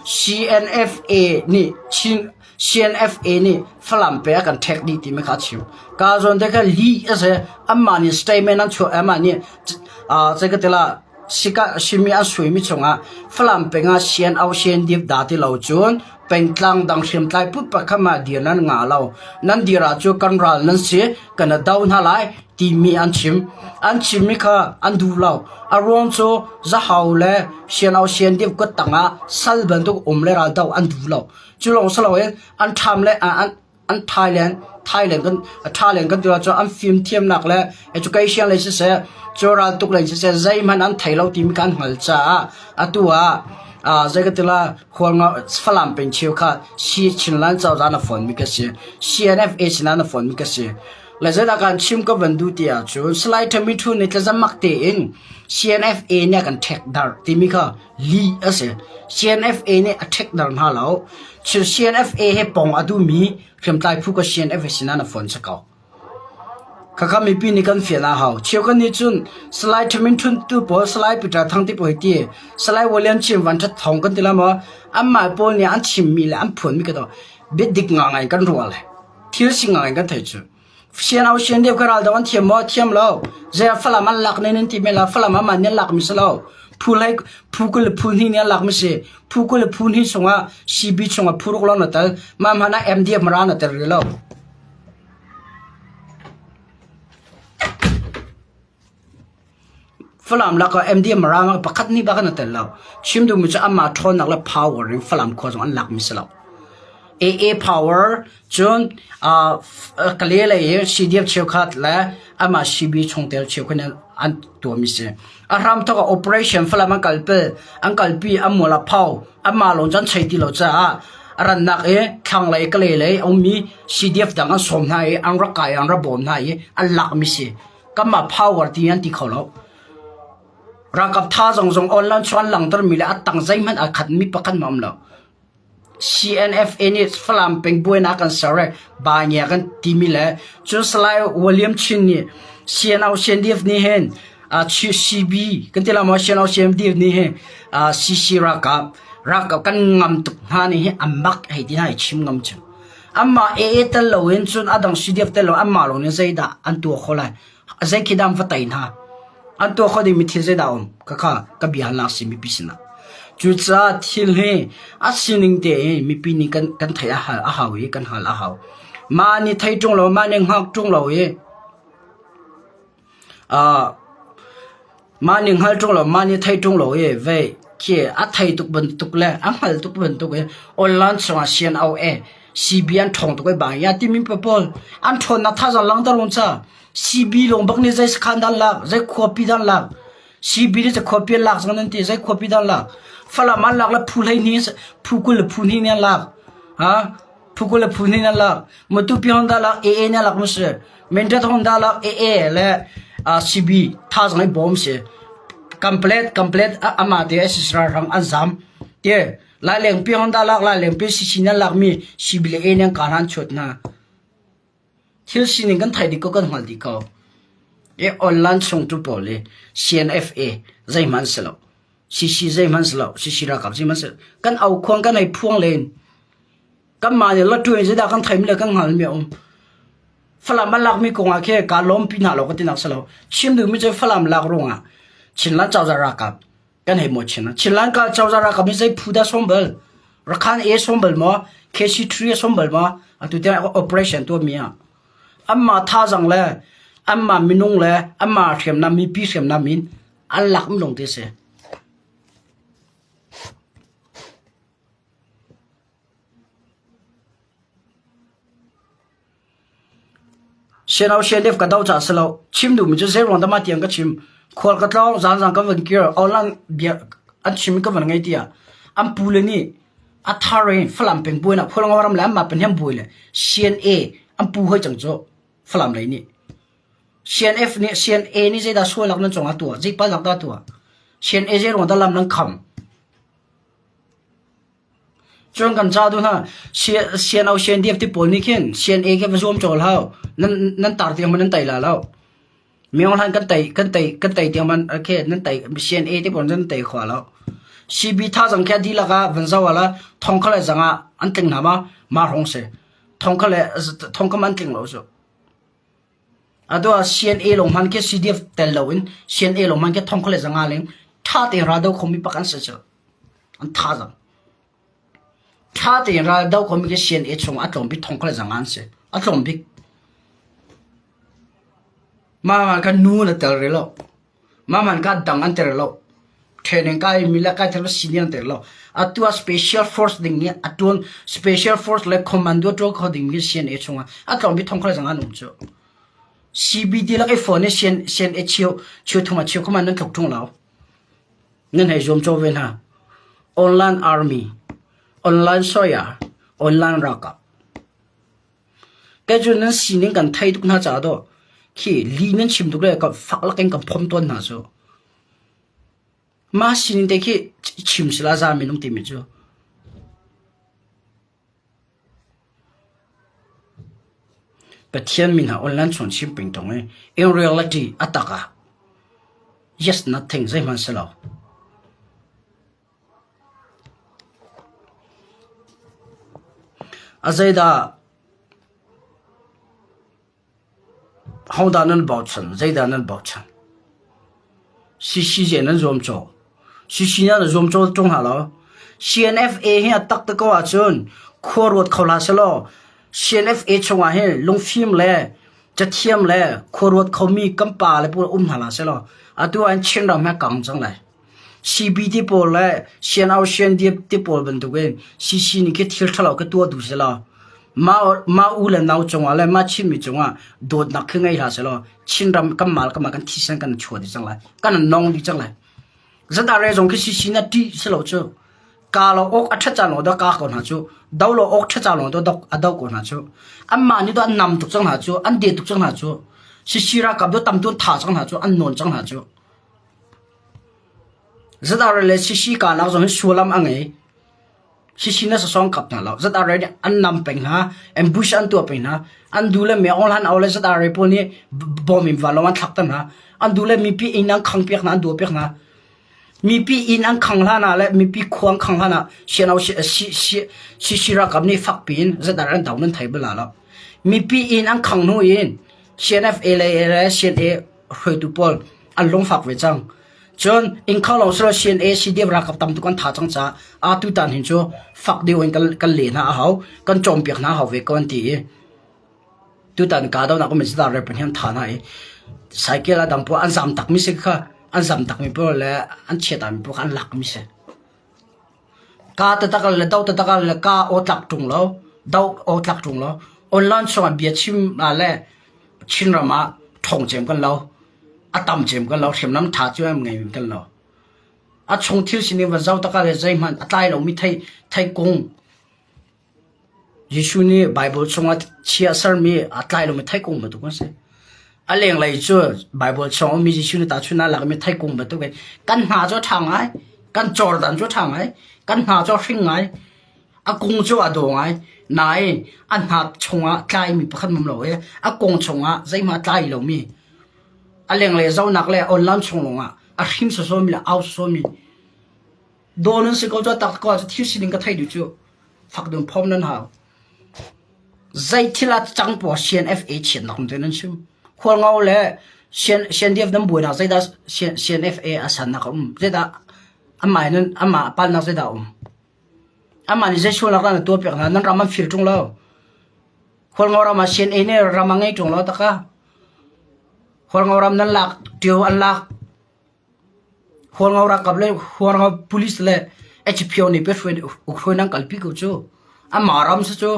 CNFA nih Chin CNFA nih Falam pe a kan ṭhek dih timi kha a chim. Ka zawn te kha lih a si. Anmah nih statement an chuah anmah nih zei ka ti la sika simi an suimi chungah Falam peng ah CNO CNDF dah ti lo cun pengtlang dang hriamtlai put pakhat mah dir nan ngah lo. Nan dir ah cu kan ral nan si kan do hna lai timi an chim. An chimmi kha an duh lo. A ruang cu Zahau le CNO CNDF kut tangah sal bantuk um le ral do an duh lo. Cu lawng si loin an ṭham le an. An Thailand Thailand kan Thailand kan ti ahcun an fimthiamnak le education lei siseh, cu raltuk lei siseh zeihmanh an thei lo timi kha an hngalh caah atu ah ah zei ka ti la Hualngo Falam peng cheukhat Chinland cozah na fawnmi ka si. CNFA sinah na fawnmi ka si. Le zeidah kan chim ka van duh ti ahcun Salai Thami Thu nih tlazamak tein CNFA nih a kan ṭhekdarh timi kha lih a si. CNFA nih a ṭhekdarh hna lo. Cun CNFA he pong a duhmi hriamtlai phu ka CNFA sinah na phone si ko. Khakha mipi nih kan fian a hau. Cheukhat nih cun Salai Thamin Htun tu pawl, Salai Peter Thang ti pawl hi ti, Salai William Chin Van Ṭhat Thawng kan ti lai maw? Anmah pawl nih an chimmi le an phuanmi ka to biadik ngangai in kan ruah le thil si ngangai in kan thei cu. Sian sian deuh ka ral do an thiam maw? Thiam lo. Zei Falam an lak nen an ti men la Falam aman nih an lak mi si lo. Phu hlei phu 20 le phu hnih nih an lak mi si. Phu 20 le phu hnih chungah CB chungah phu ruk lawng na tel. Mah hmanh ah MDF mara na tel rih lo. Falam lakah MDM Mirang pakhat nih bak an i tel lo. Chim duhmi cu anmah ṭhawnnak le power in Falam khua zong an lakmi si lo. AA power cun uh, Kale lei i CDF cheukhat le amah CB chungtel cheukhat nih an tuahmi si. A hramthawk ah operation Falam an kalpi, an kalpi an mual a phau, anmah lawng cu an chei ti lo caah a rannak i thlanglei Kale lei a ummi CDF dang an sawm hna i an rak kai an rak bawm hna i an lakmi si. Kanmah power ti an ti kho lo. Ralkap thazaang zong online chung an langhtermi le a tang zeihmanh aa khatmi pakhat hmanh a um lo. CNFA nih Falam peng buainak kan ser i ba ngia kan timi le cun Salai William Chin nih CNO CNDF nih hin CB kan ti la maw CNO CNDF nih hin CC ralkap ralkap kan ngam tuk hna nih hi a mak hei ti hna i chim ngam cu. Anmah AA tel loin cun a dang CDF tel lo anmah lawng nih zeidah an tuah khawh lai? Zei khi dah an va tei hna? An tuah khawh dingmi thil zeidah a um? Khakha ka bia halnak si mipi sinah. Cucaah thil hi a sining tein mipi nih kan, kan theih a hal a hau i kan hal a hau. Mah nih thei ṭung lo, mah nih hngak ṭung lo i uh, Mah nih hngal ṭung lo, mah nih thei ṭung lo i vei khi a thei tuk bantuk le a hngal tuk bantuk i online chungah sian au e CB an ṭhawng tuk i bang ya timi pa pawl an ṭhawnnak thazaang langhter rung ca CB lawng bak nih zei sakhan dan lak zei khuapi dan lak CB nih zei khuapi an lak cang nan ti zei khuapi dan lak Falam an lak le phu 12 phu 20 le phu hnih nih an lak ha phu 20 le phu hnih nih an lak Matupi Honda lak AA nih an lak mu si Mindat Honda lak AA le CB thazaang i bawm si. Complete complete ama te SSR rang an zam. Te Lailengpi Honda lak Lailengpi CC nan lak mi CB le A nan ka han chuat na. Thil sining kan thai dik ko kan hngal dik ko. E online chung tu pawl le CNFA zeihmanh si lo. CC zeihmanh si lo. CC ralkap zeihmanh si lo. Kan au khuang kan ei phuang len. Kanmah nih lottery in zeidah kan theimi le kan hngalmi a um. Falam an lakmi kongah khi kaa lawmpi hna lo ka tinak si lo. Chim duhmi cu Falam lak ruangah Chinland cozah ralkap kan hei maw chin. Chinland cozah ralkap nih zei phu dah sawm bal? Rakhan A sawm bal maw? KC3 a sawm bal maw? Atu tiang operation tuahmi ah. Anmah thazaang le anmah minung le anmah hriamnam mipi hriamnam in an lakmi lawng te si. Siano siandev ka do caah si lo. Chim duhmi cu zeiruang dah mah tiang ka chim. Khual ka tlawng, zaanzaan ka van kir, online bia an chim ka van ngei tiah an pule nih a thar in Falam peng buainak Khualngo ram le anmah pahnih buai le CNA an pu hoi cang cu Falam lei nih. CNF nih CNA nih zeidah sualnak nan cungah tuah, zei palnak dah tuah. CNA zeiruang dah lam nan kham. Cun kan ca duh hna CNO CNDF ti pawl nih khin CNA khi va zuam cawl hau nan nan tar tiang man nan tei la lo Myo hlan kan tei kan tei kan tei tiang man khi nan tei CNA ti pawl nan tei khua lo CB thazaang khi dihlak ah van zoh ah la thong kha le zang ah an tling hna ma ma hrawng si thong kha le thong kha man tling lo cu atu ah CNA lawng hman khi CDF tel lo in CNA lawng hman khi thong kha le zanga leng tha tein ra do khomi pak an si cu An thazaang. Ṭha tein ral do komi khi CNA chung a tlawm bik thong kha le zanga an si. A tlawm bik. Mah man kha nu na tel rih lo. Mah man kha dang an tel rih lo. Training kai mi le kai thil senior te lo. Atu ah special force ding nih a tuan special force le commando tuan kho ding mi CNA chungah a tlawm bi thong khala zang an um cu. CBD lak i phone i CNA cheu cheu thum a cheu khaman nan tluk ṭung lo. Nan hei zuam cho ve hna. Online army, online soya, online ralkap. Kei cu nan sining kan thei tuk hna caah dawh khi li nan chim tuk le ka fak lakin kan phom tawn hna cu. Mah sining te khi chim sila za minung timi cu. Pathian min ha online chung chim peng tong i in reality a tak ah yes nothing zeihmanh si lo. A zeidah hodah nan bochan? Zeidah nan bochan? CCJ nan zuamcawh. CC nan zuamcawh ṭung hna lo. CNFA hi a tak te ko ahcun khua ruat kho hlah selaw CNFA chungah hin lungfim le cathiam le khua ruat khomi kan pa le pawl um hna hlah selaw atu ah hin Chinram hi a kang cang lai. CB ti pawl le CNO CNDF ti pawl bantukin CC nih khi thil ṭhalo khi tuah duh selaw mah mah u le nau cungah le mah Chinmi cungah dawtnak khi ngei hlah selaw Chinram kan mal kan mah kan thisen kan chuah dih cang lai. Kan nong dih cang lai. Zatare zong khi CC na ṭih silo cu ka lo awk a ṭhat caan lo dah ka ko hna cu do lo awk ṭhat caan lo do a do ko hna cu anmah nih do an nam tuk cang hna cu an de tuk cang hna cu CC ralkap do tam tu an tha cang hna cu an nawn cang hna cu ZRA le CC karlak zong hi sullam a ngei. CC na sasawng kap hna lo. ZRA nih an nam peng hna, ambush an tuah peng hna. An duh le Myo Hlan au le ZRA pawl nih bom in vanlawng an thlak ter hna. An duh le mipi inn an khang piak hna, an duah piak hna. Mipi inn an khang hlan ah le mipi khua an khang hlan ah CNO CC ralkap nih fak piin ZRA an do nan thei bal lo. Mipi inn an khang hnu in CNFA le CNA hruaitu pawl an lungfak ve cang. Cun inn kho lo silo CNA CDF ralkap tam tuk an tha cang caah atu tan hin cu fak deuh in kan kan leh hna a hau, kan cawmpiak hna a hau ve ko an ti i tutan kahdohnak um in Sadar Rep hin an tha hna i cycle a dang pawl an zam takmi si kha an zam takmi pawl le an chiatami pawl kha an lakmi si. Ka taktak le do taktak le ka aw tlak ṭung lo, do aw tlak ṭung lo. Online chungah bia chim ah le Chinram ah ṭhawng cem kan lo. A tam cem kan lo. Hriamnam ṭha cu em ngei kan lo. A chung thil sining van zoh takah le zeihmanh a tlai lomi thei theikung Jesuh nih Baibal chungah chia sermi aa tlai lomi theikung bantuk an si. A lenglei cu Baibal chung ummi Jesuh nih tahchunhnak a lakmi theikung bantuk in kan hna cu a ṭha ngai, kan cawrdan cu a ṭha ngai, kan hna cu a hring ngai, a kung cu a daw ngai. Nain a hna chungah tlaimi pakhat um lo i a kung chungah zeihmanh a tlai lomi a lenglei zohnak le online chung lawngah a hrim sawsawmi le au sawsawmi Daw nan si ko cu tak ko cu thil sining ka theih duh cu fak dun phom nan hau. Zei thil ah cang paw CNFA chiatnak um te nan chim. Khualngo le CNDF nan buainak zeidah CNFA a sannak a um. Zeidah amah nan amah palnak zeidah um. Amah nih zei sualnak dah na tuah piak hna nan ram an fir ṭung lo. Khualngo ram ah CNA nih ram a ngei ṭung lo taka. Khualngo ram nan lak ṭio an lak. Hualngo ralkap le Hualngo police le HPO nih ukhruai nan kalpi ko cu. Amah ram si cu.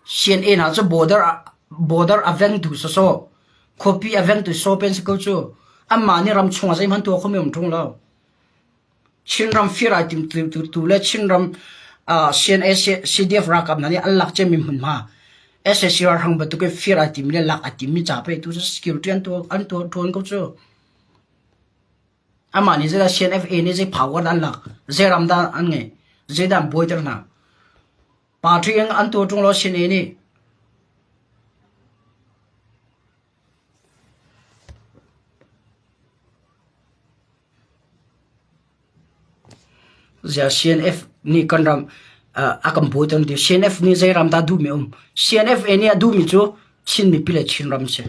CNA hna cu border border a vengtu sawsawh khuapi a vengtu sawpen si ko cu. Amah nih ram chungah zeihmanh tuah khomi um ṭung lo. Chinram fir ai timtu le Chinram CNA CDF ralkap hna nih an lak ciami hmunhma sac ralhrang bantuk in fir ai tim le lak ai timmi ca pei tu cu security an tuah an tuah ṭuan ko cu. Amah nih zeidah CNFA nih zei power dah an lak, zei ram dah an ngeih, zeidah an buaiter hna. Party in an tuah ṭung lo CNA nih. Ziah CNF nih kan ram a kan buai tawn ti. CNF nih zei ram dah duhmi a um? CNFA nih a duhmi cu Chin mipi le Chinram si.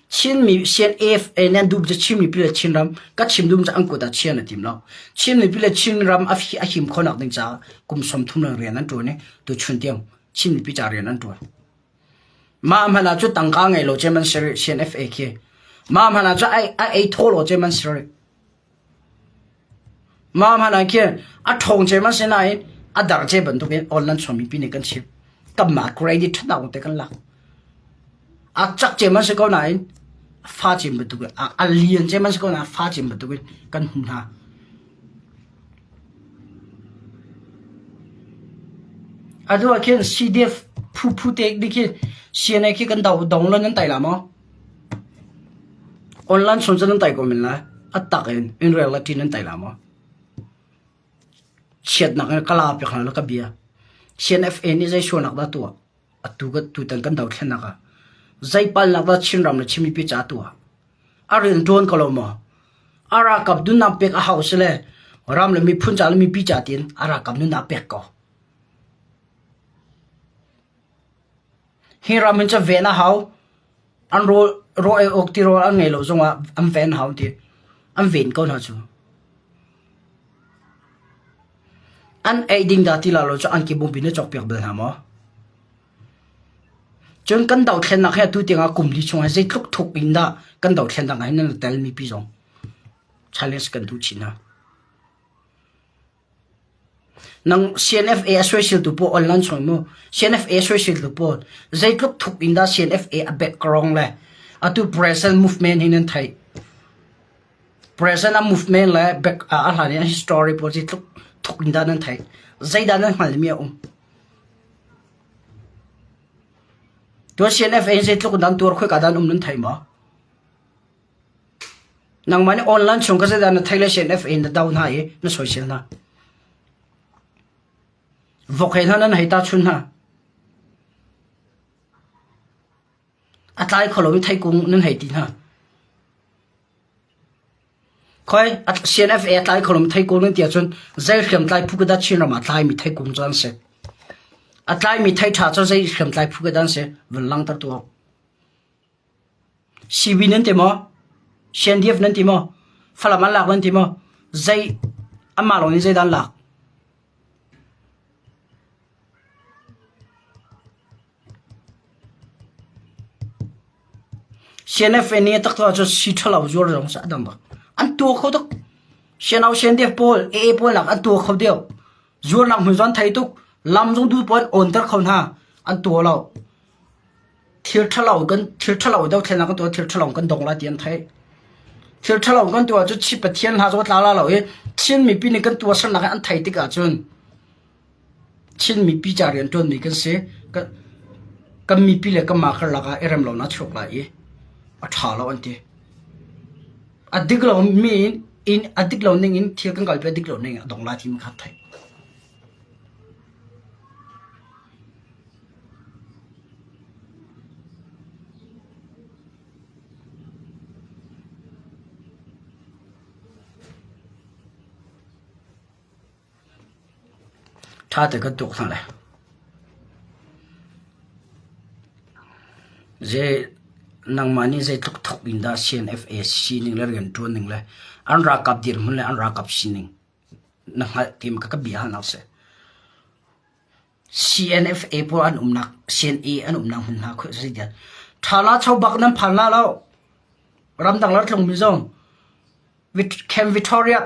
Chinmi CNFA nih an duhmi cu Chin mipi le Chinram ka chim duhmi cu an kut ah chian a tim lo. Chin mipi le Chinram a a him khawhnak ding caah kum 30 leng rian an ṭuan i tuchun tiang Chin mipi ca rian an ṭuan. Mah hmanh ah cu tangka ngei lo cem an si rih CNFA khi. Mah hmanh ah cu a ei thaw lo cem an si rih. Mah hmanh ah khin a ṭhawng cem a si nain a dar ce bantukin online chung mipi nih kan chim. Kanmah credit ṭhatnak te kan lak. A cak cem an si ko nain fa cem bantukin a lian cem an si ko nain fa cem bantukin kan hmu hna. Atu ah khin CDF phu phu te nih khin CNA khi kan do dong lo nan tai la maw? Online chung cun nan tai ko men lai. A tak in in reality nan tai la maw? Chiatnak in ka la piak hna lo ka bia. CNFA nih zei sualnak dah tuah? Atu ka tutan kan dothlennak ah zei palnak dah Chinram le Chin mipi ca tuah? A rian ṭuan ko lo maw? A ralkap nunnak pek a hau si le ram le miphun ca le mipi ca tiin a ralkap nunnak pek ko. Hi ram hin cu ven a hau. An rawl rawl ei awk tirawl an ngei lo zongah an ven hau ti. An ven ko hna cu. An ei ding dah ti la lo cu an ke bumpi na cawkpiak bal hna maw? Cun kan dothlennak hi atu tiangah kum li chung ah zeitluk thuk in dah kan dothlennak ah hin nan tel mipi zong challenge kan duh chin hna. Nang CNFA a soiseltu pawl online chung mu CNFA soiseltu pawl zeitluk thuk in dah CNFA a background le atu present movement hi nan theih. Present a movement le back a hlan in a history pawl zeitluk thuk in dah nan theih. Zeidah nan hngalmi a um. Tuan CNFA in zeitluk in dah an tuar khoika dah an um nan thei maw? Nangmah nih online chung ka zeidah na thei le CNFA in na do hna i na soisel hna. Vok he hna nan hei tahchun hna. A tlai kho lomi theikung nan hei ti hna. Khoi CNFA a tlai kho lomi theikung nan ti ahcun zei hriamtlai phu ka dah Chinram ah tlaimi theikung cu an si. A tlaimi thei ṭha cu zei hriamtlai phu ka dah an si vun langhter tuah. CB nan ti maw? CNDF nan ti maw? Falam an lak nan ti maw? Zei anmah lawng nih zeidah an lak? CNF nih a taktak ahcun si ṭhalo zuar zong a dang bak. An tuah kho tuk. CNO CNDF pawl, AA pawl nak an tuah kho deuh. Zuarnak hmun zong an thei tuk. Lam zong duh pawl an awnter kho hna. An tuah lo. Thil ṭhalo kan thil ṭhalo dothlennak kan tuah thil ṭhalo kan dong lai ti an theih. Thil ṭhalo kan tuah cu chi Pathian hna cu tla la lo i Chin mipi nih kan tuahsernak hi an theih tik ahcun Chin mipi ca rianṭuanmi kan si. Kan mipi le kanmah karlak ah i rem lonak a chuak lai i a ṭha lo an ti. A dik lomi in a dik lo ning in thil kan kalpi a dik lo ning in a dong lai timi kha theih. Ṭha te kan tuak hna lai. Zei nangmah nih zeitluk thuk in dah CNFA sining le rianṭuan ning le an ralkap dirhmun le an ralkap sining na hngalh ti ka ka bia halnak si. CNFA pawl an umnak CNA an umnak hmun hna khoi zei tiah ṭha la cho bak nan phan la lo ramdang la tlung mi zong Camp Victoria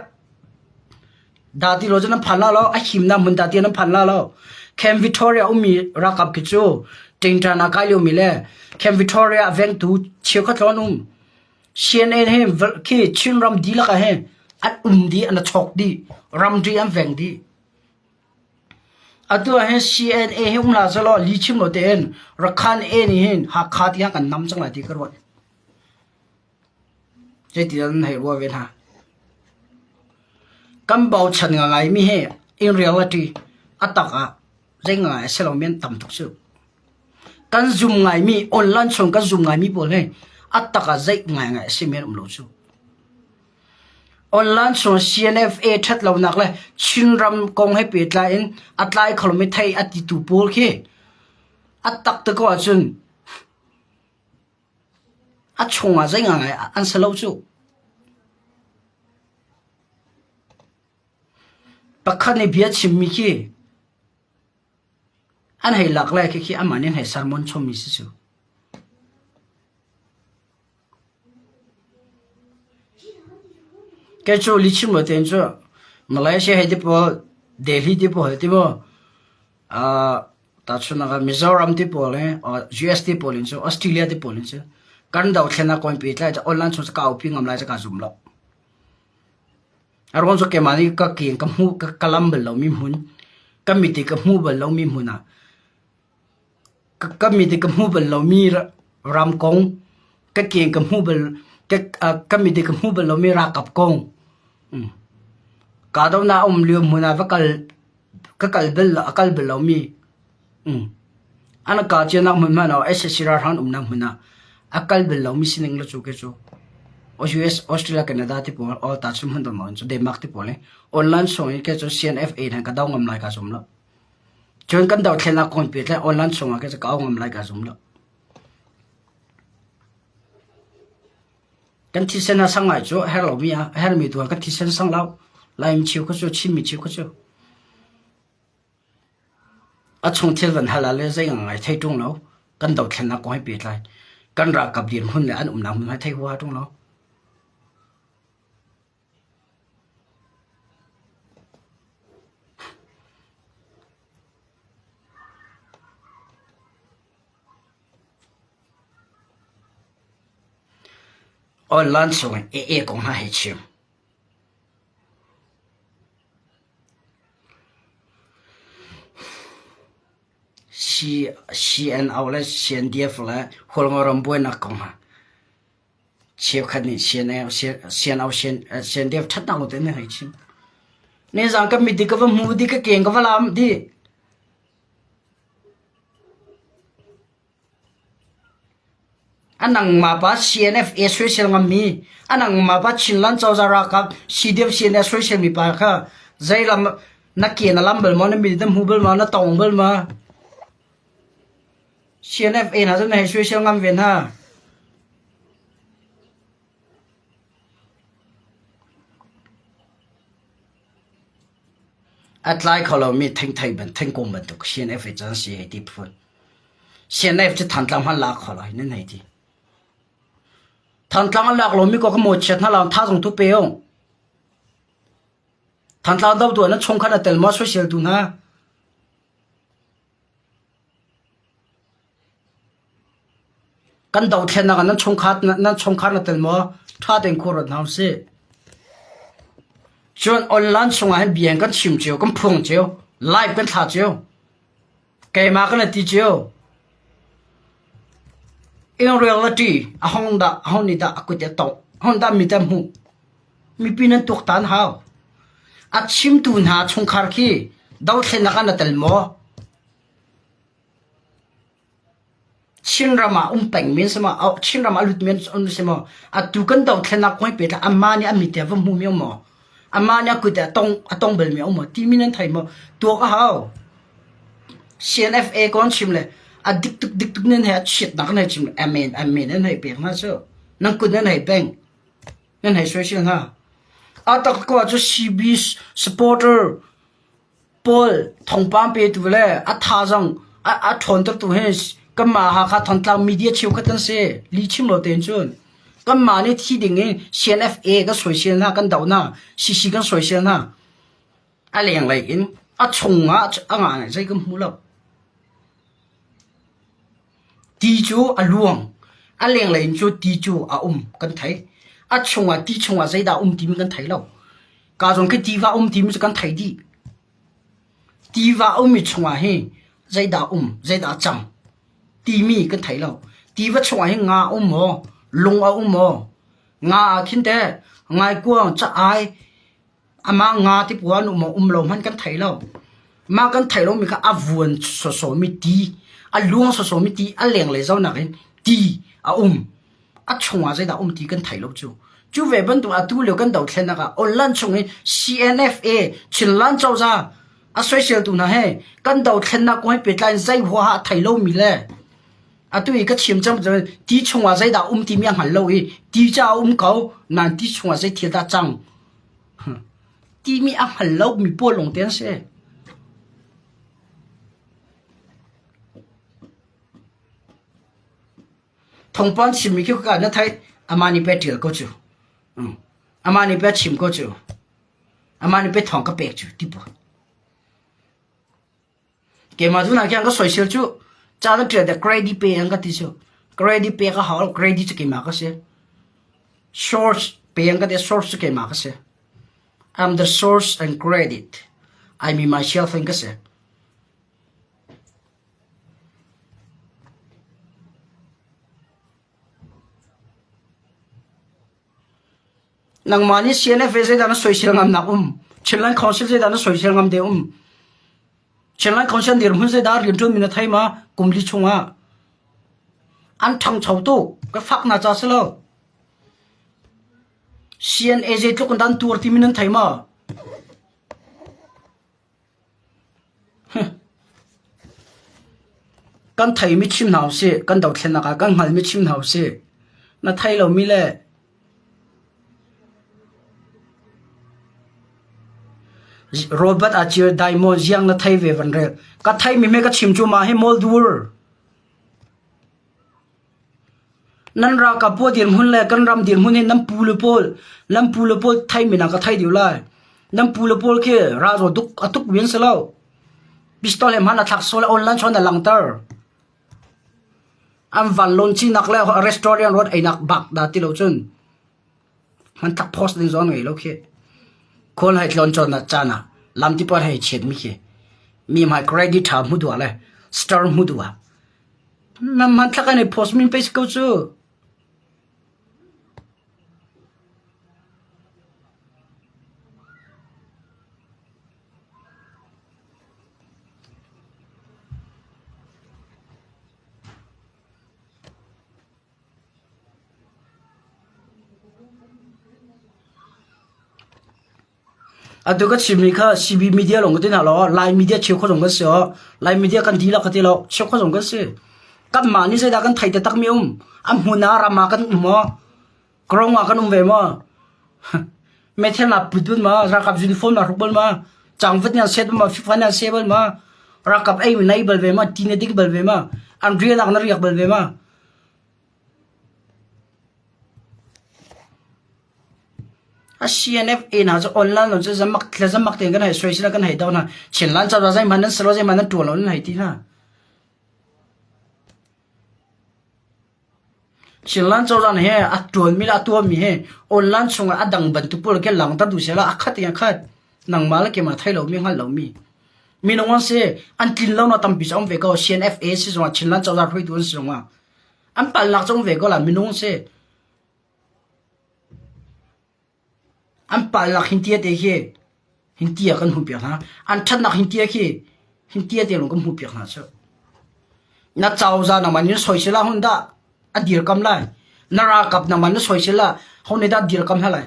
dah ti lo cu nan phan la lo a himnak hmun dah ti nan phan la lo Camp Victoria ummi ralkap khi cu ṭingṭan ah kai liomi le Camp Victoria vengtu cheukhat lawng an um CNN he khi Chinram dihlak ah hin an um dih an chok dih ramri an veng dih Atu ah hin CNA hi um hlah sehlaw lihchim lo tein Rakhan A nih hin Hakha tiang kan nam cang lai ti ka ruat. Zeiti dah nan hei ruah ve hna? Kan bochan ngaingaimi hi in reality a tak ah zei ngai a si lomi an tam tuk cu. Kan zum ngaimi online chung kan zum ngaimi pawl hi a tak ah zei ngaingai a simi an um lo cu. Online chung CNFA ṭhat lonak le Chinram kong he pehtlai in a tlai kho lomi thei a titu pawl khi a tak te ko ahcun a chungah zei ngaingai an si lo cu. Pakhat nih bia chimmi khi an hei lak le khikhi amah nih an hei sermon chommi si cu. Kei cu lihchim lo tein cu. Malaysia hei ti pawl, Delhi ti pawl ti maw, tahchunhnak ah Mizoram ti pawl he, US ti pawl in cu, Australia ti pawl in cu, kan dothlennak kong pehtlai cu online chung cu ka aupi ngam lai cu kaa zum lo. A ruang cu keimah nih ka ke ka hmuh ka lam bal lomi hmun, ka mit i ka hmuh bal lomi hmun ah ka mit i ka hmuh bal lomi ram kong, ka ke ka hmuh bal ka mit i ka hmuh bal lomi ralkap kong, kahdohnak a um lio hmun ah va kal ka kal bal a kal bal lomi An ka cianak hmun hmanh ah sac ralhrang umnak hmun ah a kal bal lomi sining le cu ke cu US, Australia, Canada ti pawl all ta chim hmun dong cu Denmark ti pawl online song in ke cu CNFA hna ka do ngam lai ka zum lo. Cun kan dothlennak kong pe tlai online song ah ke cu ka au ngam lai ka zum lo. Kan thisen a sang ngai cu her lomi a hermi tu kan thisen sang lo. Laim chiu kha cu Chinmi chiu kha cu. A chungthil van hal ah le zei ngai thei ṭung lo. Kan dothlennak kong he pehtlai. Kan ralkap dirhmun le an umnak hmun he thei huaha ṭung lo. Online chung in AA kong hna hei chim. CNO le CNDF le Hualngoram buainak kong ah cheukhat nih CNO CNDF ṭhatnak lo tein an hei chim. Nizaan ka mit i ka va hmu dih, ka keng ka va lam dih. A nangmah pa CNFA soisel ngammi, a nangmah pa Chinland cozah ralkap CDF CNF soisel mi pa kha zeilam na ke na lam bal maw, na mit na hmu bal maw, na tong bal maw? CNFA hna cu na hei soisel ngam ve hna. A tlai kho lomi thengthei ban thingkung bantuk CNF hi cun si hei ti phun. CNF cu Thantlang hmanh lak kho lo hi nan hei ti. Thantlang an lak lomi ko ka mawchiat hna lo tha zong tu pe ung. Thantlang do tu na chungkhat a tel maw soisel tu hna. Kan dothlennak ah nan chungkhar nan chungkhar na tel maw? Ṭha tein khua ruat hna usih. Cun online chungah hin bia kan chim cio, kan phuang cio, live kan thla cio. Keimah kan ti cio. In reality, a hong dah, a hong nih dah a kut a tongh, a hong dah mi te hmuh. Mipi nan tuaktan hau. A chimtu hna chungkhar khi dothlennak ah na tel maw? Chinram ah um pengmi an si maw? Chinram ah a lutmi an si maw? Atu kan dothlennak kong hi pehtlai amah nih a mit he va hmumi a um maw? Amah nih a kut he a tong, a tong balmi a um maw? Timi nan thei maw? Tuak a hau. CNFA kong chim le a dik tuk dik tuk nan he a chiatnak nan hei chim le amen amen nan hei pek hna cu. Nan kut nan hei beng. Nan hei soisel hna. A tak ko ah cu CB supporter Paul thawngpang petu le a thazaang a ṭhawntertu hi kanmah Hakha Thantlang media cheukhat kan si. Lihchim lo tein cun. Kanmah nih thi ding in CNFA kan soisel hna, kan doh hna, CC kan soisel hna. A lenglei in a chung ah a ngah zei kan hmu lo. Ti cu a luang. A lenglei in cu ti cu a um kan thei. A chungah ti chungah zeidah a um timi kan thei lo. Ka zawn khi tiva um timi cu kan thei dih. Tiva ummi chungah hi zeidah um, zeidah cang timi kan thei lo. Tiva chungah hin nga um maw, lung a um maw, nga ah khin teh ngaikuang, ca-ai, Amah nga ti puan um um lo hmanh kan thei lo. Mah kan thei lomi kha a vuan sawsawmi ti, a luang sawsawmi ti, a lenglei zonak in ti a um. A chungah zeidah um ti kan thei lo cu. Cu ve bantuk atu lio kan dothlennak ah online chung i CNFA Chinland cozah a soiseltu hna he kan dothlennak kong he pehtlai in zei huaha a thei lomi le atu i ka chim cang ti chungah zeidah um timi a hngal lo i ti ca a um ko nain ti chungah zei thil dah cang Timi a hngal lomi pawl lawng te an si. Thawngpang chimmi khi ka na theih amah nih pei a ṭial ko cu. Amah nih pei a chim ko cu. Amah nih pei thawng ka pek cu ti pawl. Keimah tu nak ka soisel cu ca na ṭial dek credit pe an ka ti cu. Credit pek a hau credit cu keimah ka si. Source pe an ka ti source cu keimah ka si. I'm the source and credit. I mean myself in ka si. Nangmah nih CNF zeidah na soisel ngamnak um? Chinland Council zeidah na soisel ngam de um? Chinland Council dirhmun zeidah rianṭuan mi na thei ma kum li chungah? An ṭhangcho tuk. Ka fak na ca si lo. CNA zeitluk in dan tuar timi nan thei ma? Kan theimi chim hna usih, kan dothlennak ah kan hngalhmi chim hna usih. Na thei lomi le Robert Acir Diamond ziang na thei ve van rel. Ka theimi me ka chim cu mah hi moldur. Nan ralkap pawl dirhmun le kan ram dirhmun hi nan pu le pawl nan pu le pawl theimi na ka thei dih lai. Nan pu le pawl khi ralzaw duk a tuk mi an si lo. Pistol he hman a thlak sual online chuan a langter. An van lawn cinak le restaurant road einak bak dah ti lo cun hman tak post ding zong ngei lo khi. Khawl hai tlawn cawn ah caan ah lam ti par hei chiat mi khi mi hmai credit tha hmu duah le star hmu duah Na hmanthlak an i post min pei si ko cu. Atu ka chimmi kha CB media lawng ka ti hna law Lai media cheukhat zong kan si aw. Lai media kan dihlak ka ti lo, cheukhat zong kan si. Kanmah nih zeidah kan theih taktakmi um? A hmun ah ram ah kan um maw? Kawrong ah kan um ve maw? Meithal naa put bal ma? Ralkap uniform naa hruk bal ma? Cangvat nih an set bal ma? Fikfa nih an seh bal ma? Ralkap ei na ei bal ve ma? Ti na ding bal ve ma? An rialak na riak bal ve ma? A CNFA hna cu online lo cu zamak thla zamak tein kan hei soi sila kan hei do hna. Chinland cozah zeihmanh nan si lo zeihmanh nan ṭuan lo nan hei ti hna. Chinland cozah he a ṭuanmi le a tuahmi he online chungah a dang bantuk pawl khi langhter duh sehla a khat in a khat. Nangmah le keimah thei lomi hngal lomi. Minung an si an tlin lo na tampi cu um ve ko. CNFA si zongah Chinland cozah hruaitu an si zongah an palhnak cu um ve ko la minung si. An palnak hintia te khi hintia kan hmuh piak hna. An ṭhatnak hintia khi hintia te lawng kan hmuh piak hna cu. Na cozah nangmah nih na soisel ah hun dah a dirkam lai. Na ralkap nangmah na soisel ah ho nih dah dirkam hna lai.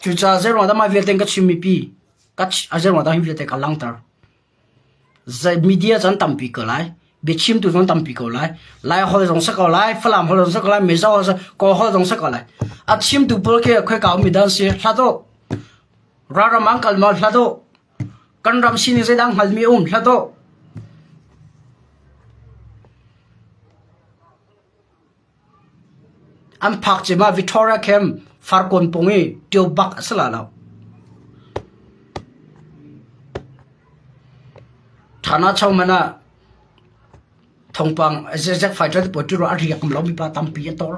Cucaah zeiruang dah mah vialte ka chim mipi ka zeiruang dah hi vialte ka langhter. Zei media cun tampi ko lai. Biachimtu zong tampi ko lai. Lai holh zong si ko lai, Falam holh zong si ko lai, Mizo holh si, Kawl holh zong si ko lai. A chimtu pawl khi khoika ummi dah an si? Hlat u. Ralram an kal maw? Hlat u. Kan ram sining zeidah hngalmi um? Hlat u. An phak cim ah Victoria Camp Farkawn pung i ṭio bak a si la lo. Ṭhana cho man ah thawngpang zek fighter te pawl ṭi a riak lo mi pa tampi a tor.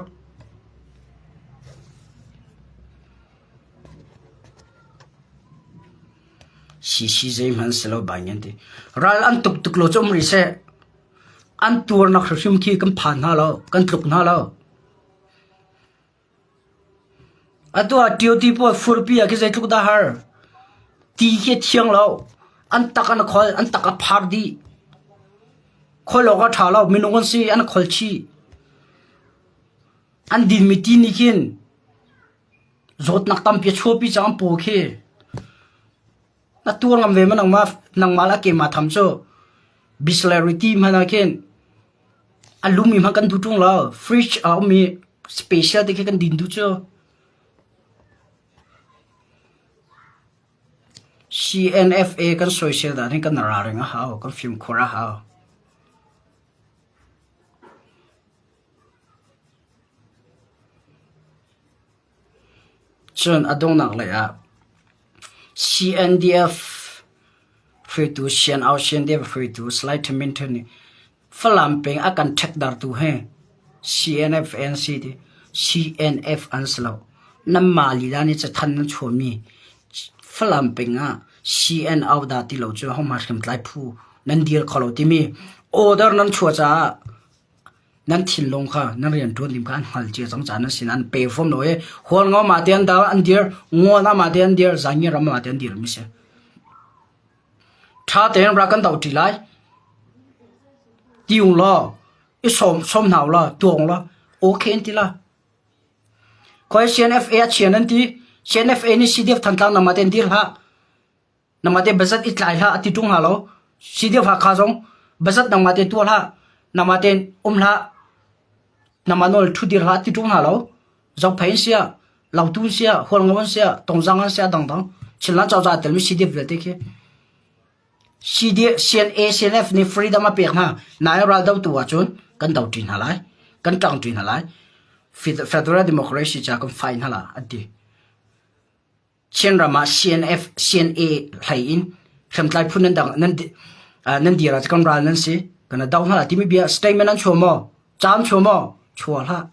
CC zeihmanh si lo bai ngan ti. Ral an tuk tuk lo cu um rih seh. An tuarnak hrimhrim khi kan phan hna lo, kan tluk hna lo. Atu ah ṭio ti pawl furpi ah khi zeitluk dah har. Ti khi a thiang lo. An tak an khol, an tak a phar dih. Khol awk a ṭha lo, minung an si, an khol chih. An dinmi ti nih khin zawtnak tampi a chuahpi cang an paw khi. Na tuar ngam ve ma nangmah nangmah le keimah tham cu Bisleri ti hmanh ah khin a lumi hmanh kan duh ṭung lo. Fridge a ummi special te khi kan din duh cu. CNFA kan soisel dan hi kan ralring a hau, kan fimkhur a hau. Cun a donghnak lei ah CNDF hruaitu CNO CNDF hruaitu Salai Thamin Htun nih Falam peng a kan ṭhekdartu hi CNF an si ti CNF an si lo. Nanmah lila nih cathanh nan chuahmi Falam peng ah CNO dah ti lo cu hohmanh hriamtlai phu nan dir kho lo timi order nan chuah caah nan thinlung kha nan rianṭuan ding kha an hngal cia cang caah nan sin an pe fom lo i Hualngo mah te an an dir, Ngawn ah mah te an dir, Zaangi ram ah mah te an dir mi si. Ṭha tein rak kan dohṭi lai. Ti ung law, i sawm, sawm hna u law, tuang law, okay an ti la. Khoi CNFA a chian an ti. CNFA nih CDF Thantlang nangmah tein dir hlah. Nangmah te bazat i tlai hlah a ti ṭung hna lo. CDF Hakha zong bazat nangmah te tuah hlah. Nangmah tein um hlah. Nangmah nawl ṭhu dir hlah a ti ṭung hna lo. Zophei an siah, Lautu an siah, Hualngo an siah, Tongzang an siah dangdang. Chinland cozah a telmi CDF vialte khi. CNA, CNF nih freedom a pek hna. Nain raldotu ahcun kan doṭi hna lai. Kan ṭangṭi hna lai. Federal Democracy ca kan fight hna la an ti. Chinram ah CNF, CNA hlei in hriamtlai phun nan dang nan nan dir ah kan ral nan si. Kan do hna la timi bia statement an chuah maw? Ca an chuah maw? Chuah hlah.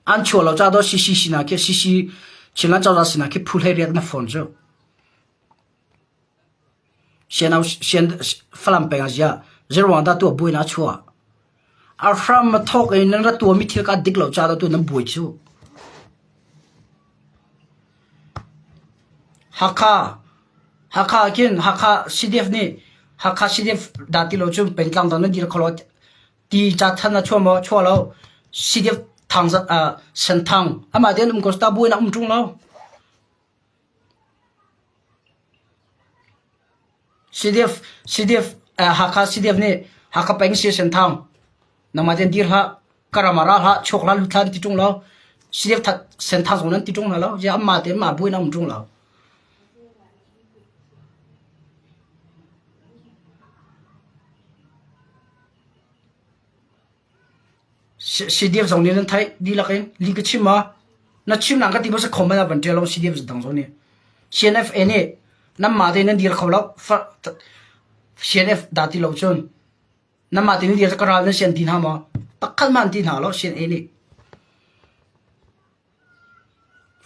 An chuah lo ca do CC sinah khi CC Chinland cozah sinah khi phu hlei riat na phone cu. Sian sian Falam peng ah ziah zeiruang dah tuah buai na chuah? A hram a thawk in nan ra tuahmi thil kha dik lo ca dah tu nan buai cu. Hakha Hakha khin Hakha CDF nih Hakha CDF dah ti lo cun pengtlang dang nan dir kho lo ti ca than a chuah maw chuah lo CDF thang Senthang amah tein um ko ta buai na um ṭung lo. CDF CDF Hakha CDF nih Hakha peng si Senthang nangmah tein dir hlah ka ram ah ra hlah chuak hlah lut hlah an ti ṭung lo CDF Senthang zong nan ti ṭung hna lo ziah anmah tein mah buin a um ṭung lo. CDF zong nih nan theih dihlak in li ka chim ma na chim nang ka ti ba sa comment ah van ṭial lo CDF dang zong nih CNFA nih nanmah tein nan dir kho lo CNF dah ti lo cun nanmah tein dir ka ral nan sian ti hna maw pakhat man ti hna lo CNA nih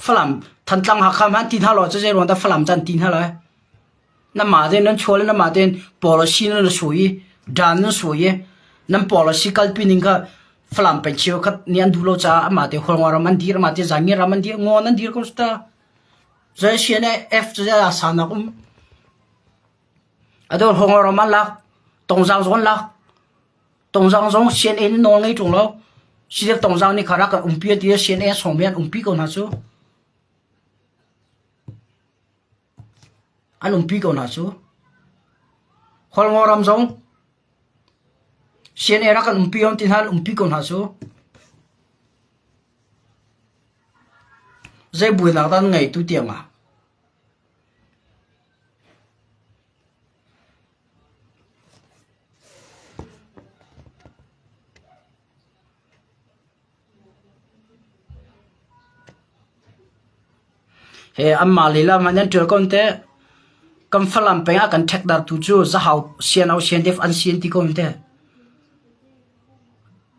Falam Thantlang Hakha hmanh ti hna law cu zei ruang dah Falam can ti hna lai? Nanmah tein nan chuah le nanmah tein policy nan sui i dan nan sui i nan policy kalpi ning kha Falam peng cheukhat nih an duh lo caah amah te Hualngo ram an dir, amah te Zangir ram an dir, ngaw nan dir ko ta. Zei CNF cu zei ah sanak um. Ado Hualngo ram an lak, Tongzang zong an lak. Tongzang zong CNA nih nawl ngei ṭung lo. CDF Tongzang nih kha rak kan umpi an ti i CNA sawm i an umpi ko hna cu. An umpi ko hna cu. Hualngo ram zong CNA rak kan umpi an ti hna an umpi ko hna cu. Zei buainak dah an ngei tu tiang ah? He anmah lila hmanh an ṭial ko teh. Kan Falam peng ah kan ṭhekdartu cu Zahau CNO CNDF an si an ti ko teh.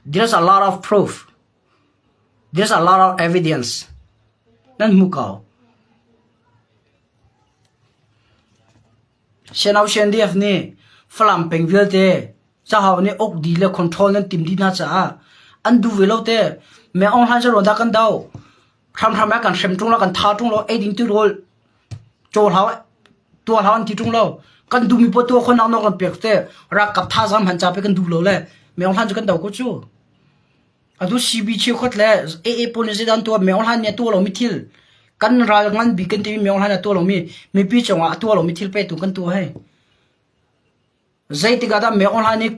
There's a lot of proof. There's a lot of evidence. Nan hmu ko. CNO CNDF nih Falam peng vialte Zahau nih uk dih le control nan tim dih hna caah an duh ve lo te. Me Aung Hlaing cu dah kan do. Hramhram ah kan hrem ṭung lo, kan tha ṭung lo, ei ding ti rawl caw hlau tuah hlau an ti ṭung lo. Kan duhmi poah tuah khawhnak nawl kan pek te. Ralkap thazaang hman ca pe kan duh lo le Me Aung Hlaing cu kan do ko cu. Atu CB cheukhat le AA pawl nih zeidah an tuah? Me Aung Hlaing nih a tuah lomi thil kan ral ngan bik kan timi Me Aung Hlaing nih a tuah lomi mipi cungah a tuah lomi thil pe tu kan tuah hei. Zeitik ah dah Me Aung Hlaing nih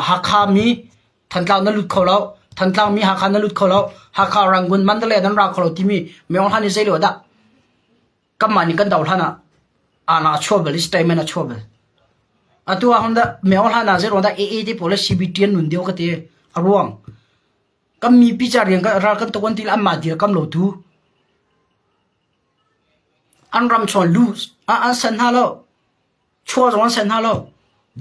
Hakha mi Thantlang na lut kho lo, Thantlang mi Hakha na lut kho lo, Hakha Rangoon Mandalay nan ra kho lo timi Me Aung Hlaing nih zei lio dah kanmah nih kan do hlan ah ana a chuah bal i statement a chuah bal. Atu ah hon dah Me Aung Hlaing ah zei ruang dah AA te pawl le CBT an nun deuh ka ti. A ruang. Kan mipi ca rian ral kan tuk an ti le anmah dirkam lo tu. An ram chung lu an sen hna lo. Chua zong an sen hna lo.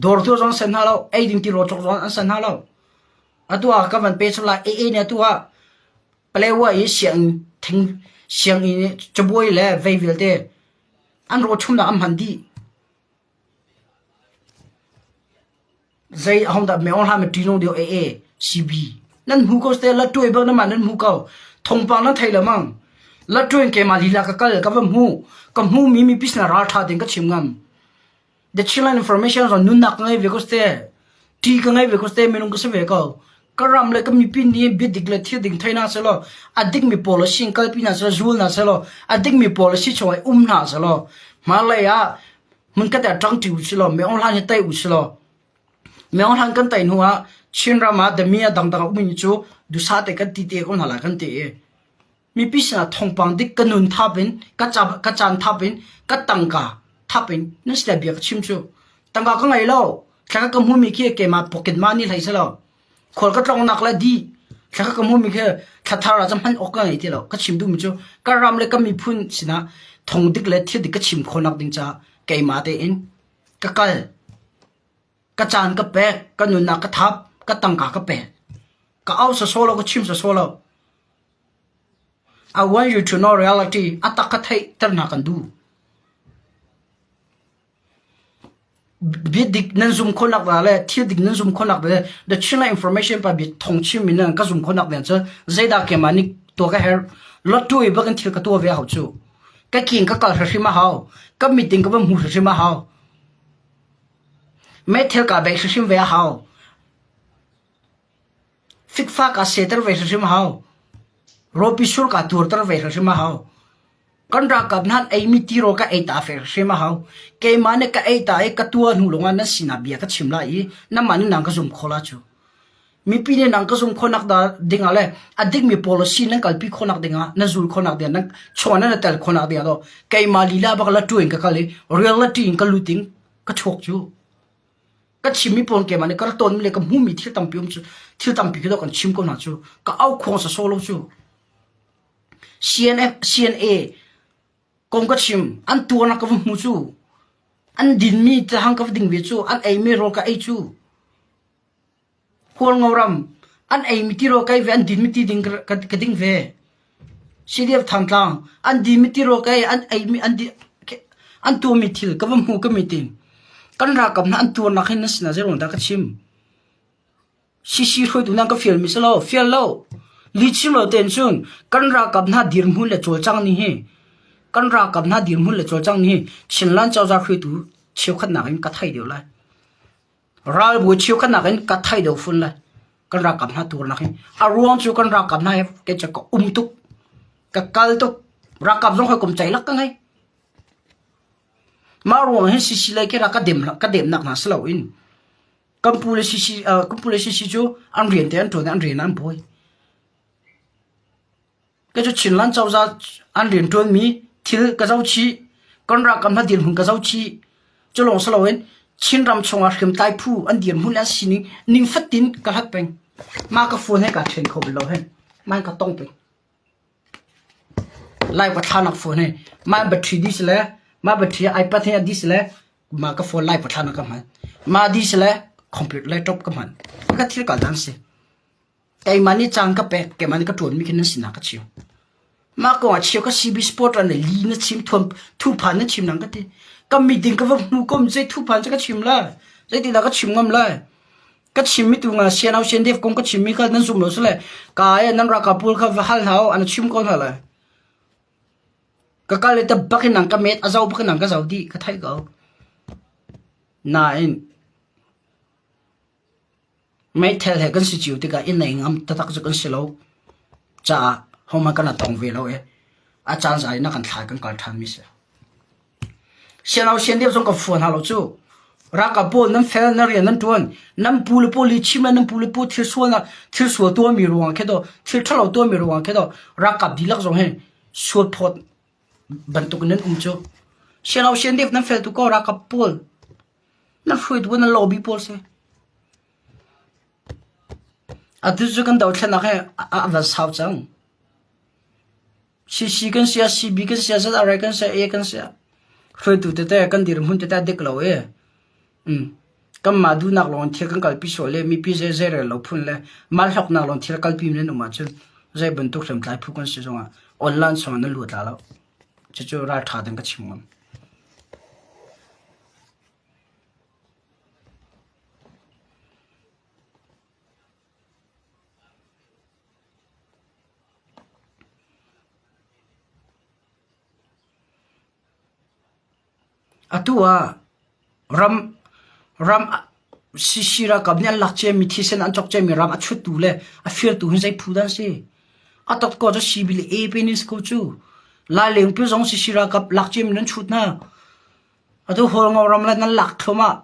Dawrtu zong an sen hna lo. Eiding tirawl cawk zong an sen hna lo. Atu ah ka van pe chap lai. AA nih atu ah Palewa i sianginn thing sianginn cabuai le vei vialte an raw chumnak an hman dih. Zei ahong dah me ong hla me ṭinung deuh AA CB nan hmu ko ste la tuai bak na mah nan hmu ko thongpang nan thei lo mang la tuai keimah lila ka kal ka va hmu ka hmu mi mi pisna ral tha ding ka chim ngam the Chinland information ron nunnak ka ngei ve ko ste ṭi ka ngei ve ko ste minung ka si ve ko ka ram le ka mipi nih bia dik le thil ding thei na selaw a dik mi policy in kalpi na selaw zul na selaw a dik mi policy chung i um hna selaw hmalei ah hmunkhat ah ṭangṭi usih law Myo Hlan hi tei usih law Myo Hlan kan tei hnu ah Chinram ah dami a dangdang a ummi cu dusa te kan ti te ko hna lai kan ti i mipi sinah thawngpang dik ka nun thap in ka ca ka caan thap in ka tangka thap in nan sinah bia ka chim cu tangka ka ngei lo thla ka hmumi khi keimah pocket money hlei si lo Khual ka tlawngnak le di thla ka hmumi khi thla thar ah cun hman awk ka ngei ti lo. Ka chim duhmi cu ka ram le ka miphun sinah thong dik le thil dik ka chim khawhnak ding caah keimah tein ka kal. Ka caan ka pek, ka nunnak ka thap, ka tangka ka pek. Ka au sawsawh lo, ka chim sawsawh lo. I want you to know reality. A tak ka theihter hna kan duh. Biadik nan zum khawhnak dah le thil dik nan zum khawhnak le the Chinland information pa bia thong chim in nan ka zum khawhnak ding cu zeidah keimah nih tuah ka herh lottery bak in thil ka tuah ve hau cu ka king ka kal hrimhrim a hau ka meeting ka va hmu hrimhrim a hau meithel ka beih hrimhrim ve a hau fikfa ka seter ve hrimhrim a hau ropi sur ka turter ve hrimhrim a hau Kan ralkap hna an eimi tirawl ka ei ta hrim a hau. Keimah nih ka ei ta i ka tuah hnu lawngah nan sinah bia ka chim lai i nanmah nih nan ka zum khawh la cu. Mipi nih nan ka zum khawhnak dingah le a dikmi policy nan kalpi khawhnak dingah nan zul khawhnak dingah nan chaw nan i tel khawhnak dingah to keimah lila bak la in ka kal i reality in ka lut in ka chuak cu. Ka chimmi pawl keimah nih ka ra tawnmi le ka hmuhmi thil tampi um cu thil tampi khi kan chim ko hna cu ka au khuang sawsawh lo cu. CNF, CNA kong ka chim an tuarnak ka va hmu cu an dinmi cahang ka va ding ve cu an eimi rawl ka ei cu Hualngo ram an eimi tirawl ka ei ve an dinmi ti ding ka, ka ding ve CDF Thantlang an dinmi tirawl ka ei an eimi an di an tuahmi thil ka va hmu ka meeting kan ralkap hna an tuarnak hin na sinah zeiruang dah ka chim Sisi hruaitu nan ka fialmi si lo, fial lo. Lihchim lo tein cun kan ralkap hna dirhmun le cawlcang ning hi kan ralkap hna dirhmun le cawlcang ning hi Chinland cozah hruaitu cheukhat nakin ka thei deuh lai. Ralbawi cheukhat nakin ka thei deuh fun lai. Kan ralkap hna tuarnak hi. A ruang cu kan ralkap hna he kei cu ka um tuk. Ka kal tuk. Ralkap zong hawikom ceilak ka ngei. Mah ruang hin sisi lei khi rak ka dem ka demnak hna si loin Kan pu le sisi kan pu le sisi cu an rian te an ṭuan i an rian an bawi. Kei cu Chinland cozah an rian ṭuanmi thil ka zoh chih. Kan ralkap hna dirhmun ka zoh chih. Cu lawng si loin Chinram chungah hriamtlai phu an dirhmun le an sining ning fatin ka hlat peng. Mah ka phone he kaa ṭhen kho bal lo hen. Mah ka tong peng. Lai ka thlanak phone he mah battery dih si le mah battery iPad he a dih si le mah ka phone lai pathlan ah ka hman mah di si le computer laptop ka hman ka thil kal dan si keimah nih caan ka pek keimah nih ka ṭuan mi khi nan sinah ka chim mah kong ah cheu ka CB sport an li na chim thuam thuphan na chim nang ka ti ka meeting ka va hmu kom zei thuphan cu ka chim lai zeitindah ka chim ngam lai ka chim mi tu nga sian au sian dev kong ka chim mi kha nan zum lo sile ka e nan raka pul kha va hal hau an chim ko hna lai Ka kal i bak in nang ka met, a zo bak in nang ka zo dih, ka theih ko. Nain meithel he kan si cio tikah i nei ngam taktak cu kan si lo caah hohmanh kan tong ve lo i a caan zai na kan thlai kan kal ṭhan mi si. Siano sian deuh zong ka fuan hna lo cu. Ralkap pawl nan fel na rian nan ṭuan nan pu le pawl i chim le nan pu le pu thil sual na thil sual tuahmi ruang khi to thil ṭhalo tuahmi ruang khi to ralkap dihlak zong hi sual phawt bantuk in nan um cu. Siano sian deuh nan fel tu ko ralkap pawl nan hruaitu nan lobby pawl si. Atu cu kan dothlennak hi a van sau cang. CC kan sia, CB kan sia, ZRA kan sia, A kan sia. Hruaitu tete kan dirhmun tete a dik lo i kanmah duhnak lawng in thil kan kalpi sual le mipi zei zei rel lo phun le mah hlawknak lawng thil kalpi nan um ahcun zei bantuk hriamtlai phu kan si zongah online chungah nan lut la lo. Cucu ralṭha ding ka chim ngam. Atu ah ram ram CC ralkap nih an lak ciami thisen an cawk ciami ram a chuttu le a firtu hi zei phu dah an si? A tat ko cu CB le AP nih si ko cu. Lailengpi zong CC ralkap lak ciami nan chut hna. Atu Hualngo ram le nan lak thluahmah.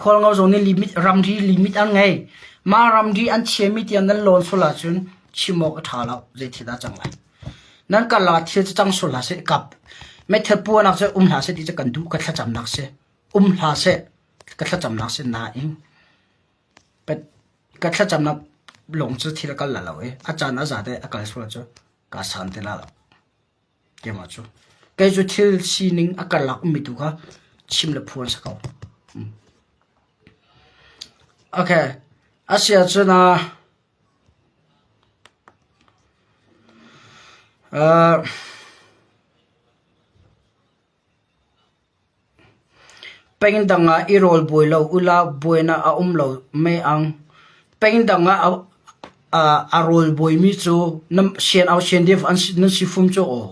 Hualngo zong nih limit, ramri limit an ngei. Mah ramri an chiami tiang nan lawn sual ahcun chim awk a ṭha lo. Zeithil dah cang lai? Nan karlak ah thil cu cang sual hlah seh, kap. Meithal puahnak cu um hlah seh ti cu kan duh, ka thlacamnak si. Um hlah seh, ka thlacamnak si nain ka thlacamnak lawng cu thil a kal la lo i a caan a za te a kal sual cu kaa san ti la lo. Keimah cu kei cu thil sining a karlak ummi tu kha chim le phuan si ko. Okay, a si ahcun uh, uh, Pengdang ah i rawl buai lo ula buainak a um lo mei ang. Pengdang ah a rawl buaimi cu sian au sian deuh nan si fum cu aw.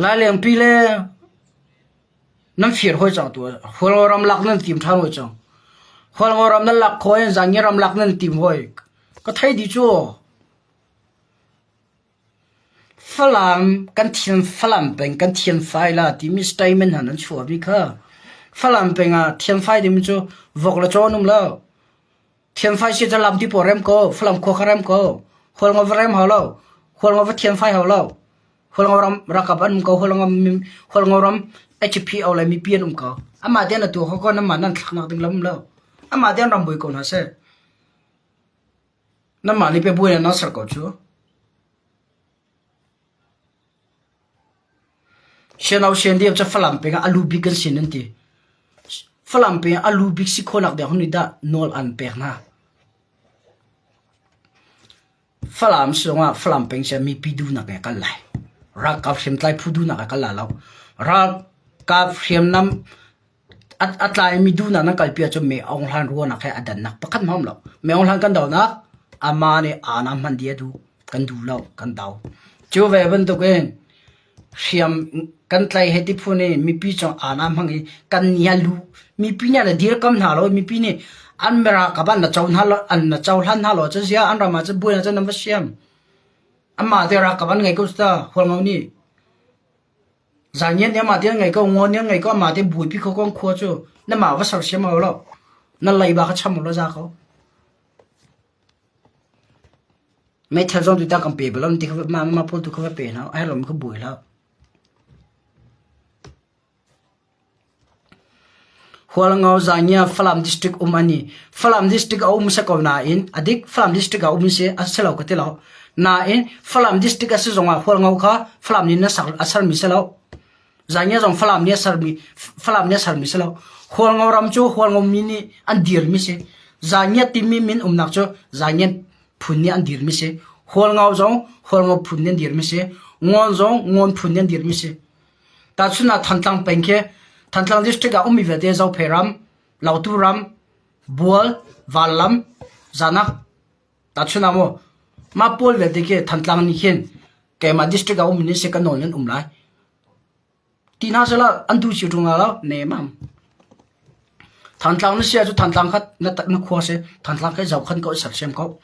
Lailengpi le nan fir hoi cang tu. Hualngo ram lak nan tim ṭhan hoi cang. Hualngo ram nan lak khawh in Zangi ram lak nan tim hoi. Ka thei dih cu aw. Falam kan thiam Falam peng kan thiamfai la timi statement hna nan chuahmi kha Falam peng ah thiamfai timi cu vok le caw an um lo. Thiamfai si cu lampi pawl rem ko, Falam khua kha rem ko. Hualngo va rem hau lo. Hualngo va thiamfai hau lo. Hualngo ram ralkap an um ko, Hualngo, Hualngo ram HPO le mipi an um ko. Amah tein a tuah kho ko, nanmah nan thlaknak ding lam um lo. Amah tein ram bui ko hna seh. Nanmah nih pei buai nan ser ko cu. Siano sian diam cu Falam peng ah a lu bik kan si nan ti. Falam peng ah a lu bik si khawhnak ding hun nih dah nawl an pek hna. Falam zongah Falam peng cu mipi duhnak he kal lai. Ralkap hriamtlai phu duhnak he kal lai lo. Ralkap hriamnam A tlaimi duhnak nan kalpi ahcun Me Aung Hlaing ruahnak he a dannak pakhat hmanh a um lo. Me Aung Hlaing kan donak amah nih aana hman dih a duh. Kan duh lo, kan do. Cu ve bantukin hriam kan tlaih he ti phun i mipi cung aana hmang i kan nih a lu mipi nih an dirkam hna lo mipi nih an ralkap an na co hna lo an na cohlan hna lo cun ziah an ram ah cun buai ah cun nan va siam. Amah te ralkap an ngei ko cu ta Hualngo nih. Zaangen nih amah te an ngei ko, ngawn nih an ngei ko, amah te buaipi kho ko an khua cu namah va sersiam hau lo. Na leiba kha cham ulaw za ko. Meithal zong tu ta kan pe bal ti kha ma ma pawl tu kha va pe hna ai rom kha buai hlah. Hualngo Zanya Falam district um ani. Falam district a um se ko nain adik Falam district a um si a si lo ka ti lo. Nain Falam district a si zongah Hualngo kha Falam nih na sak a sermi si lo. Zanya zong Falam nih a sermi Falam nih a sermi si lo. Hualngo ram cu Hualngo mi nih an dirmi si. Zanya timi min umnak cu Zanya phun nih an dirmi si. Hualngo zong Hualngo phun nih an dirmi si. Ngawn zong Ngawn phun nih an dirmi si. Tahchunhnak Thantlang peng khi Thantlang district ah ummi vialte Zophei ram, Lautu ram, Bual, Vanlam, Zanak tahchunhnak mu mah pawl vialte khi Thantlang nih khin keimah district ah ummi nih si ka nawl nan um lai. Ti hna sehla an duh cio ṭung lo nemam. Thantlang na si ahcun Thantlang kha na, na khua si Thantlang kha zohkhan ko sersiam ko.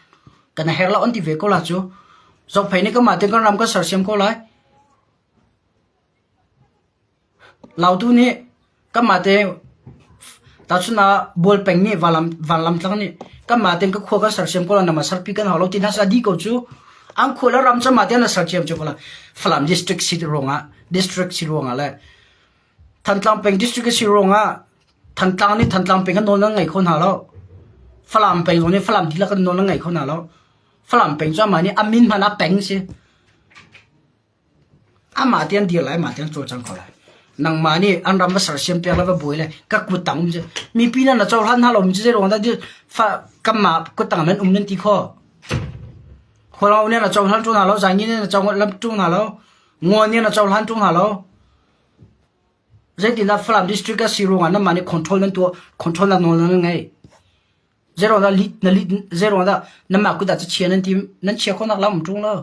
Kan herh lo an ti ve ko la cu. Zophei nih kanmah tein kan ram kan sersiam ko lai. Lautu nih kanmah te tahchunh ah Bual peng nih vanlam tlang nih kanmah tein ka khua kan sersiam ko lai nama serpi kan hau lo ti hna seh a dih ko cu. An khua le ram cu mah tein an sersiam cio ko lai. Falam district si ruangah district si ruangah le Thantlang peng district si ruangah. Thantlang nih Thantlang peng kha nawl nan ngei kho hna lo. Falam peng zong nih Falam dihlak in nawl nan ngei kho hna lo. Falam peng cu amah nih a min hmanh ah peng si. Amah te an dir lai, amah te an cawlcang kho lai. Nangmah nih an ram va sersiam piak le va buai le ka kut tang um cu mipi nan la cohlan hna lo mi cu zeiruang dah fa kanmah kut tang nan um nan ti khawh. Khualo nih na cohlan ṭung hna lo, zaingi nih na cohlan ṭung hna lo, ngawn nih na cohlan ṭung hna lo. Zeitindah Falam district a si ruangah nanmah nih control nan tuah, control nak nawl nan ngei. Zeiruang dah lead na lead zeiruang dah nanmah kut ah chia nan tim nan chia khawhnak lam um ṭung lo.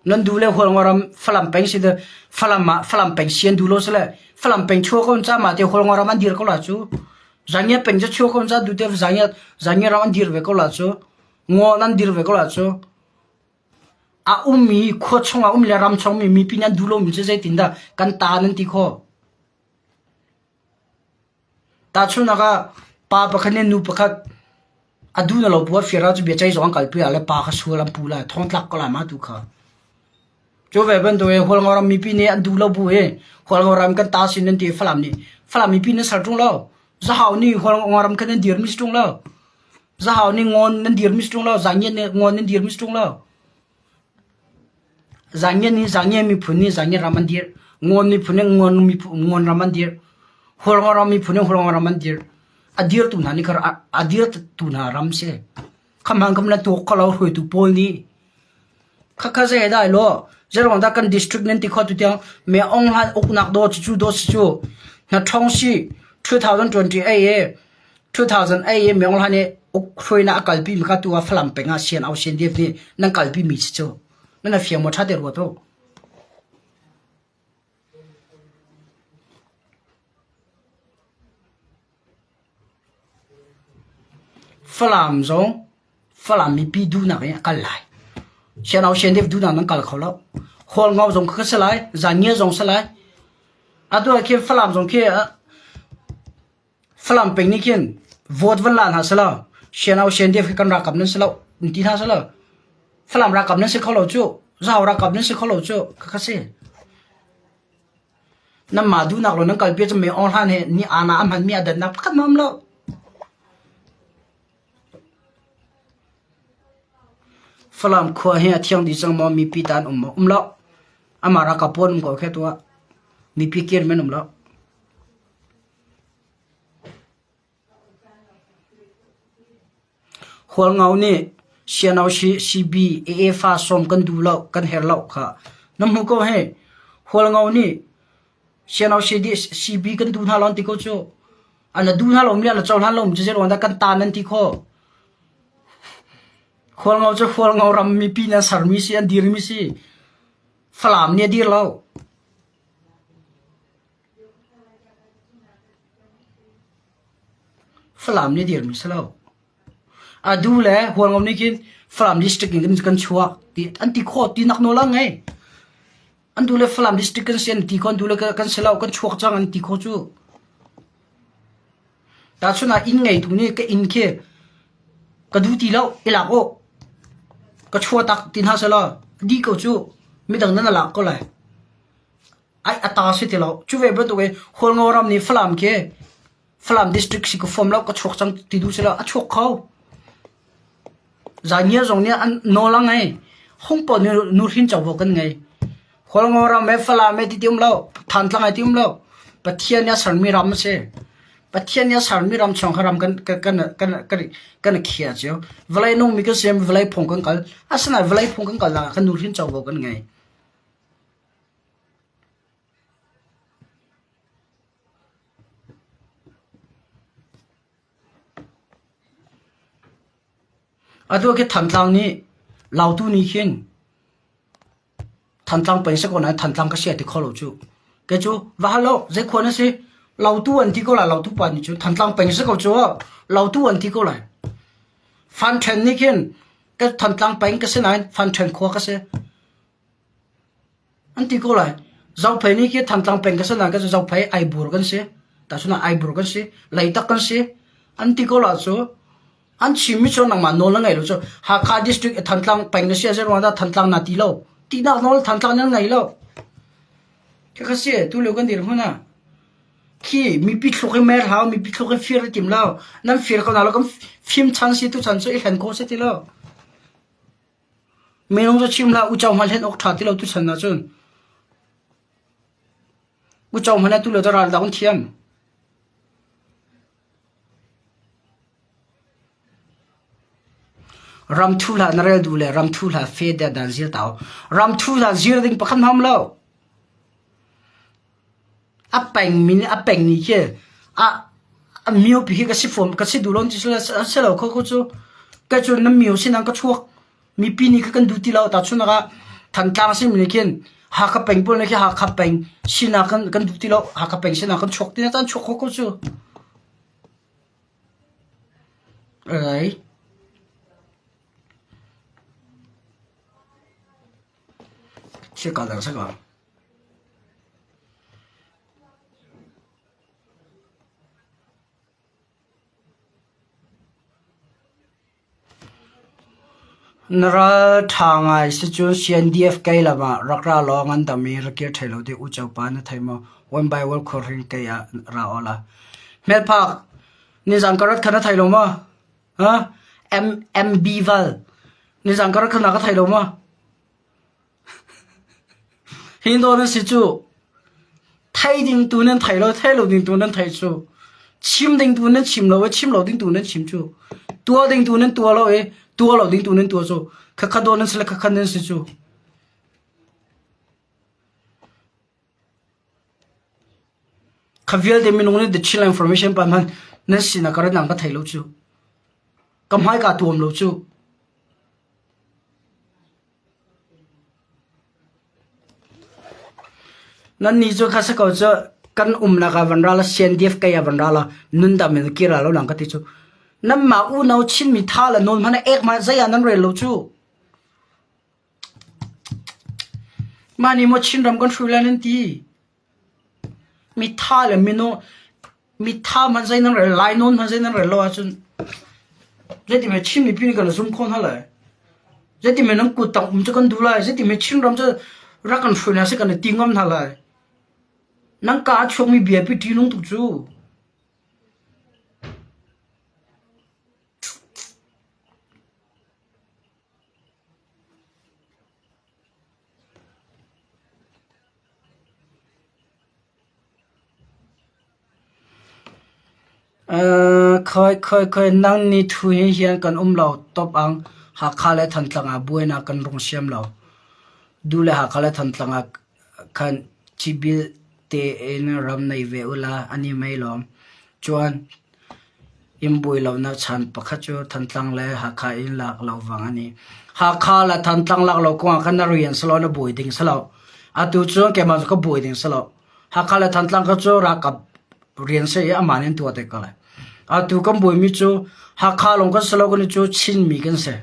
Nan duh le Hualngoram Falam peng si Falam ah Falam peng si an duh lo si le Falam peng chuak ko ca mah te Hualngoram an dir ko la cu. Zangia peng cu chuak ko ca duh te Zangia Zangia ram an dir ve ko la cu. Ngaw nan dir ve ko la cu. A ummi khua chungah um le ram chung mi mipi nan duh lomi cu zeitindah kan ta nan ti khawh. Tahchunhnak ah pa pakhat nih nu pakhat a duh na lo bu ah fir ah cu biaceih zong an kalpi ah le pa kha sual an puh lai, thongtlak ko lai mah tu kha. Cu ve bantuk in Hualngoram mipi nih an duh lo bu hi Hualngoram kan ta sin nan ti Falam nih Falam mipi nan ser ṭung lo. Zahau nih Hualngoram kha nan dirmi si ṭung lo. Zahau nih ngawn nan dirmi si ṭung lo. Zangiat nih ngawn nan dirmi si ṭung lo. Zangiat nih Zangiat miphun nih Zangiat ram an dirh. Ngawn miphun nih Ngawn miphun Ngawn ram an dirh. Hualngoram miphun nih Hualngoram an dirh. A dirtu hna nih kha a dirtu hna ram si. Khamhang kam na tuak kho lo hruaitu pawl nih. Khakha zei dai law zeiruang dah kan district nan ti kho tu tiang me ong hlan uknak do cu do si cu na thong si 2028 e 2008 i Myong Hla nih uk hruainak a kalpi mi kha tu ah Falam peng ah sian au sian dep nih nan kalpi mi si cu nan a fiang maw ṭha te ruat u. Falam zong Falam mipi duhnak in a kal lai. Sian au sian dep duhnak nan kal kho lo. Hualngo zong kha si lai, Zangia zong si lai. Atu ah khin Falam zong khi Falam peng nih khin vote van la hna selaw Sianau CNDF khi kan ralkap nan si lo an ti hna selaw Falam ralkap nan si kho lo cu Zau ralkap nan si kho lo cu khakha si. Nanmah duhnak lo nan kalpi cu me Aung Hlan he ni ana a hmanmi a dannak pakhat ma um lo. Falam khua hi a thiang dih cang maw mipi ta an um maw? Um lo. Amah ralkap pawl um ko khe tuah. Mipi kir men um lo. Hualngo nih Siano CB AA fa sawm kan duh lo kan herh lo kha na hmu ko hei. Hualngo nih Siano CB kan duh hna lo an ti ko cu. An duh hna lo mi an cohlan lo mi cu zeiruang dah kan ta nan ti khawh. Hualngo cu Hualngo ram mipi nih an sermi si an dirmi si. Falam nih a dir lo. Falam nih dirmi si lo. Adu le Hualngo nih khin Falam district in kan chuak ti an ti khawh ti nak nawl an ngei. An duh le Falam district kan si an ti khawh an duh le kan si lo kan chuak cang an ti khawh cu. Tahchun ah inn ngeitu nih ka inn khi ka duh ti lo i lak u ka chuah tak ti hna selaw dih ko cu midang nan a lak ko lai. Ai a ta si ti lo. Cu ve bantuk in Hualngo ram nih Falam khi Falam district si ka fom lo ka chuak cang ti duh si lo a chuak kho. Zaingia zong nih an nawl a ngei. Hung pawl nih nuhrin covo kan ngei. Hualngo ram he Falam he ti ti um lo. Thantlang he ti um lo. Pathian nih a sermi ram a si. Pathian nih a sermi ram chung kha ram kan kan kan kan kan kan khia cio. Vawlei nungmi kan si vawlei phung kan kal. Asinain vawlei phung kan kal nak ah kan nuhrin covo kan ngei. Atu khi Thantlang nih Lautu nih khin Thantlang peng si ko nain Thantlang ka si a ti kho lo cu. Kei cu va hal law zei khua na si? Lautu an ti ko lai Lautu pa nih cun Thantlang peng si ko cu Lautu an ti ko lai. Fan ṭhen nih khin ka Thantlang peng ka si nain Fan ṭhen khua ka si. An ti ko lai. Zophei nih khi Thantlang peng ka si nain kan si Zophei Aibur kan si. Tahchun ah Aibur kan si. Leitak kan si. An ti ko la cu. An chimmi cu nangmah nawl na ngei lo cu Hakha district i Thantlang peng na si a zei ruang dah Thantlang naa ti lo? Tinak nawl Thantlang nan ngei lo. Khakha si tu lio kan dirhmun ah khi mipi thluk i mer hau mipi thluk i fir i tim lo nan fir ko na lo kan fim chan si tu chan cu i hlen ko si ti lo. Minung cu chim hlah uco hmanh hlen awk ṭha ti lo tu chan ah cun. Uco hmanh tu lo cu ral dang thiam. Ramthu hlah na rel duh le ramthu hlah fe de dan zir tau. Ramthu hlah zir ding pakhat hmam lo. A peng min a peng ni khi a a mio pi khi ka si fom ka si duh lon ti se lo kho ko cu ka cu na mio sin an ka chuak mipi nih kha kan duh ti lo ta chunak ah Thantlang si mi nih khin Hakha peng pawl nih khi Hakha peng sinak kan kan duh ti lo Hakha peng sinak kan chuak ti na caan chuak kho ko cu Right. Thil ka dang saka. Na ral ṭha ngai si cun CNDF kei lam ah rak ra law ngandam i ra kir ṭhei lo ding uco pa na thei maw? One by one khuahring kei ah ra aw la. Hmelphak, nizan ka rat kha na thei lo maw? Ha? M MB val. Nizan ka rat kha na ka thei lo maw? Hi nawl na si cu thei ding tu nan thei lo, thei lo ding tu nan thei cu. Chim ding tu nan chim lo i chim lo ding tu nan chim cu. Tuah ding tu nan tuah lo i tuah lo ding tu nan tuah cu. Khakha daw nan si le khakha nan si cu. Kha vialte minung nih the Chin Information pa hmanh nan sinak ka rat nang ka thei lo cu. Ka hmai kaa tuam lo cu. Nannih cu kha si ko cu kan umnak ah van ra la CNDF kei ah van ra la nundam in kir lo nang ka ti cu. Nanmah unau Chinmi tha le nawl hmanh ek ma zei ah nan rel lo cu. Mah nih maw Chinram kan hruai lai nan ti. Mitha le mino mitha hmanh zei nan rel lai nawn hmanh zei nan rel lo ahcun zeiti Chin mipi nih kan zum kho hna lai. Zeiti nan kut tang um cu kan duh lai. Zeiti Chinram cu rak kan hruai hna seh kan i ti ngam hna lai. Nan ka a chuakmi bia pi ṭihnung tuk cu. Khoi khoi khoi nang ni thu hi hian kan um lo top ang Hakha le Thantlang ah buainak kan rung siam lo. Du le Hakha le Thantlang ah khan cibil tein ram nei ve ula ani mei lawm. Chuan Inn buai lonak chan pakhat cu Thantlang le Hakha in lak lo vang an i. Hakha le Thantlang lak lo kong ah khan na rian si lo, na buai ding si lo. Atu cu keimah cu ka buai ding si lo. Hakha le Thantlang ka cu ralkap rian si i amah nih an tuah te ko lai. Atu kan buaimi cu Hakha lawng kan si lo, kan cu Chinmi kan si.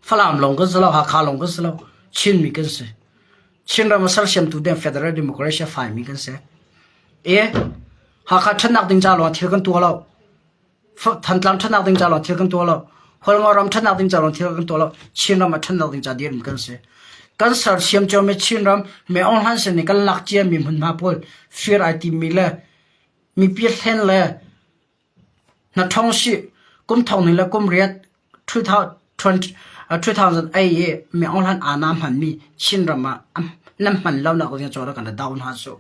Falam lawng kan si lo, Hakha lawng kan si lo, Chinmi kan si. Chinram a sersiamtu ding Federal Democracy a faimi kan si. E, Hakha ṭhatnak ding ca lawng thil kan tuah lo. Thantlang ṭhatnak ding ca lawng thil kan tuah lo. Hualngo ram ṭhatnak ding ca lawng thil kan tuah lo. Chinram a ṭhatnak ding ca dirmi kan si. Kan sersiam ciomi Chinram me Aung Hlan sin nih kan lak ciami hmunhma pawl fir ai timmi le mipi hlen le Na ṭhawng sih, kum thong hnih le kum riat 2008 i Myo Hlan aa hmanmi Chinram ah nan hman lonak ding cawn ah kan doh hna cu.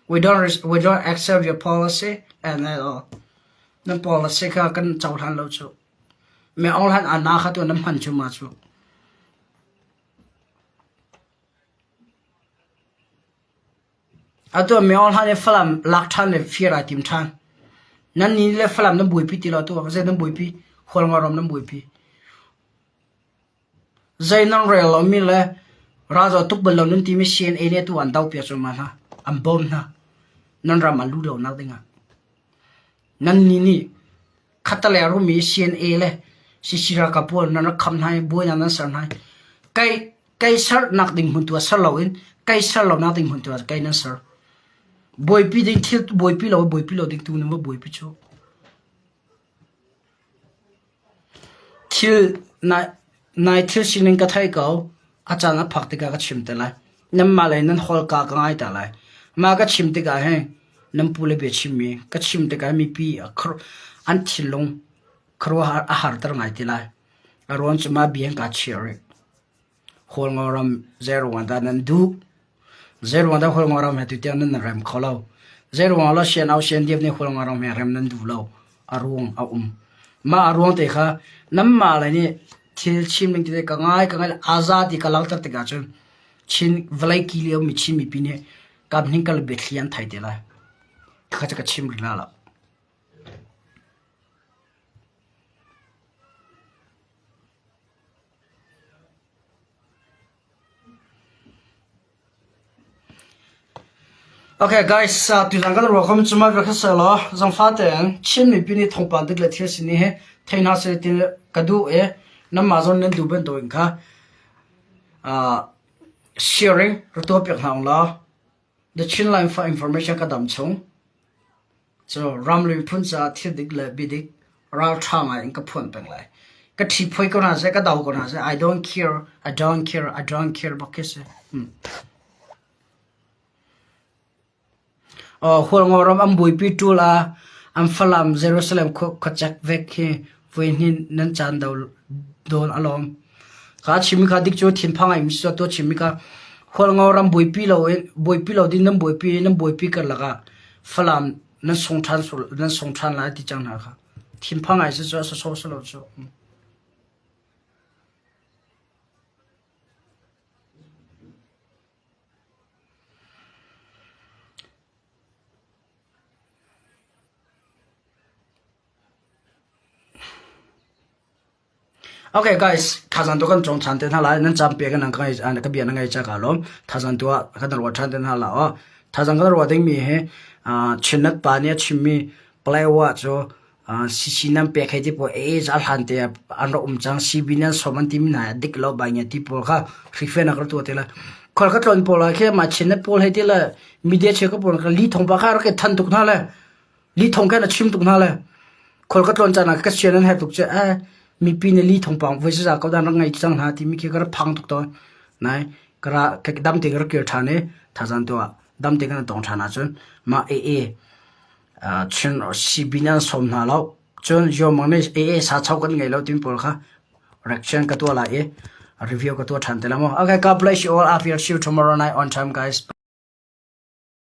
We don't accept your policy and at all. Nan policy kha kan cohlan lo cu. Myo Hlan aa kha tu nan hman cu ma cu. Atu ah Myo Hlan i Falam lak ṭhan le fir ai tim ṭhan. Nannih le Falam nan buaipi ti lo atu ah zei nan buaipi? Hualngo ram nan buaipi. Zei nan rel lomi le ralzaw tuk bal lo nan timi CNA nih atu an dohpiak cuahmah hna. An bawm hna. Nan ram a luh lonak dingah. Nannih nih khattalei a rumi CNA le CC ralkap pawl nan rak kham hna i buainak nan ser hna i kai kai sernak ding hmun tu ah ser loin kai ser lonak ding hmun tu ah kai nan ser. Buaipi ding thil buaipi lo buaipi lo ding tu nan va buaipi cu. Thil nai thil sining ka thei ko. A caan a phak tikah ka chim te lai. Nanmah lei nan holka ka ngai ta lai. Mah ka chim tikah hin nan pu le bia chimmi ka chim tikah mipi an thinlung khuaruahhar a harter ngai te lai. A ruang cu mah bia in kaa chir rih. Hualngo ram zeiruang dah nan duh? Zeiruang dah Hualngo ram he tutiang nan rem kho lo? Zeiruang lah Sian-au Siandiap nih Hualngo ram he rem nan duh lo? A ruang a um. Mah a ruang te kha nanmah le nih thil chim ding tete ka ngai ka ngai aza ti ka langhter tikah cun Chin vawlei ki lio mi Chin mipi nih kam hning kal biathli an thai te lai. Kha ka chim rih la lo. Okay guys, uh, tuzan kan ruah kom cuma ka se law zangfa tein Chin mipi nih thawngpang dik le thil sini hi thei hna seh ti ka duh i nanmah zong nan duh bantukin kha uh, sharing ra tuah piak hna ung law The Chin Line for Information ka dam chung. Cu ram le miphun caah thil dik le biadik ralṭha ngai in ka phuan peng lai. Ka ṭhiphoi ko hna seh, ka do ko hna seh, I don't care, I don't care, I don't care bak khi si. Hmm. Oh, Hualngo ram an buaipi ṭul ah an Falam Jerusalem khuacek vek khi voi hnin nan caan do dawn alawm. Kha chimmi kha dik cu thinphang ai mi si to chimmi kha Hualngo ram buaipi lo in buaipi lo din nan buaipi nan buaipi karlak ah Falam nan sung ṭhan nan sung ṭhan lai ti cang hna kha. Thinphang ai si cu a so so lo cu. Okay guys, thazang tu kan cawng ṭhan te hna lai. Nan caan pek nan ka ngai ka bia na ngai ca ka lawm. Thazang tu ah kan ruah ṭhan te hna la aw. Thazang kan ruah dingmi hi Chinnet pa nih a chimmi Palawa cu CC nan pek hei ti pawl ee za hlan te an rak um cang CB nan som an timi hna dik lo bai nge ti pawl kha hrikfenak rak tuah te la. Khol ka tlon pawl ah khi ma Chinnet pawl hei ti le media cheu ka pawl ka li thong pa kha rak i than tuk hna le Li thong khan a chim tuk hna le khual ka tlawn caan ah ka sian an herh tuk cu eh mipi nih li thong pang voi zaza ko dan rak ngei cang hna timi khi ka rak phang tuk tawn. Nai ka ra ka dam te ka rak kir ṭhan i thazan tu ah dam te kan tong ṭhan ahcun mah AA chin CB nih an sawm hna lo. Cun Yo Mang nih AA sa chau kan ngei lo timi pawl kha reaction ka tuah lai i review ka tuah ṭhan te la mu. Okay, God bless you all. I will see you tomorrow night on time guys.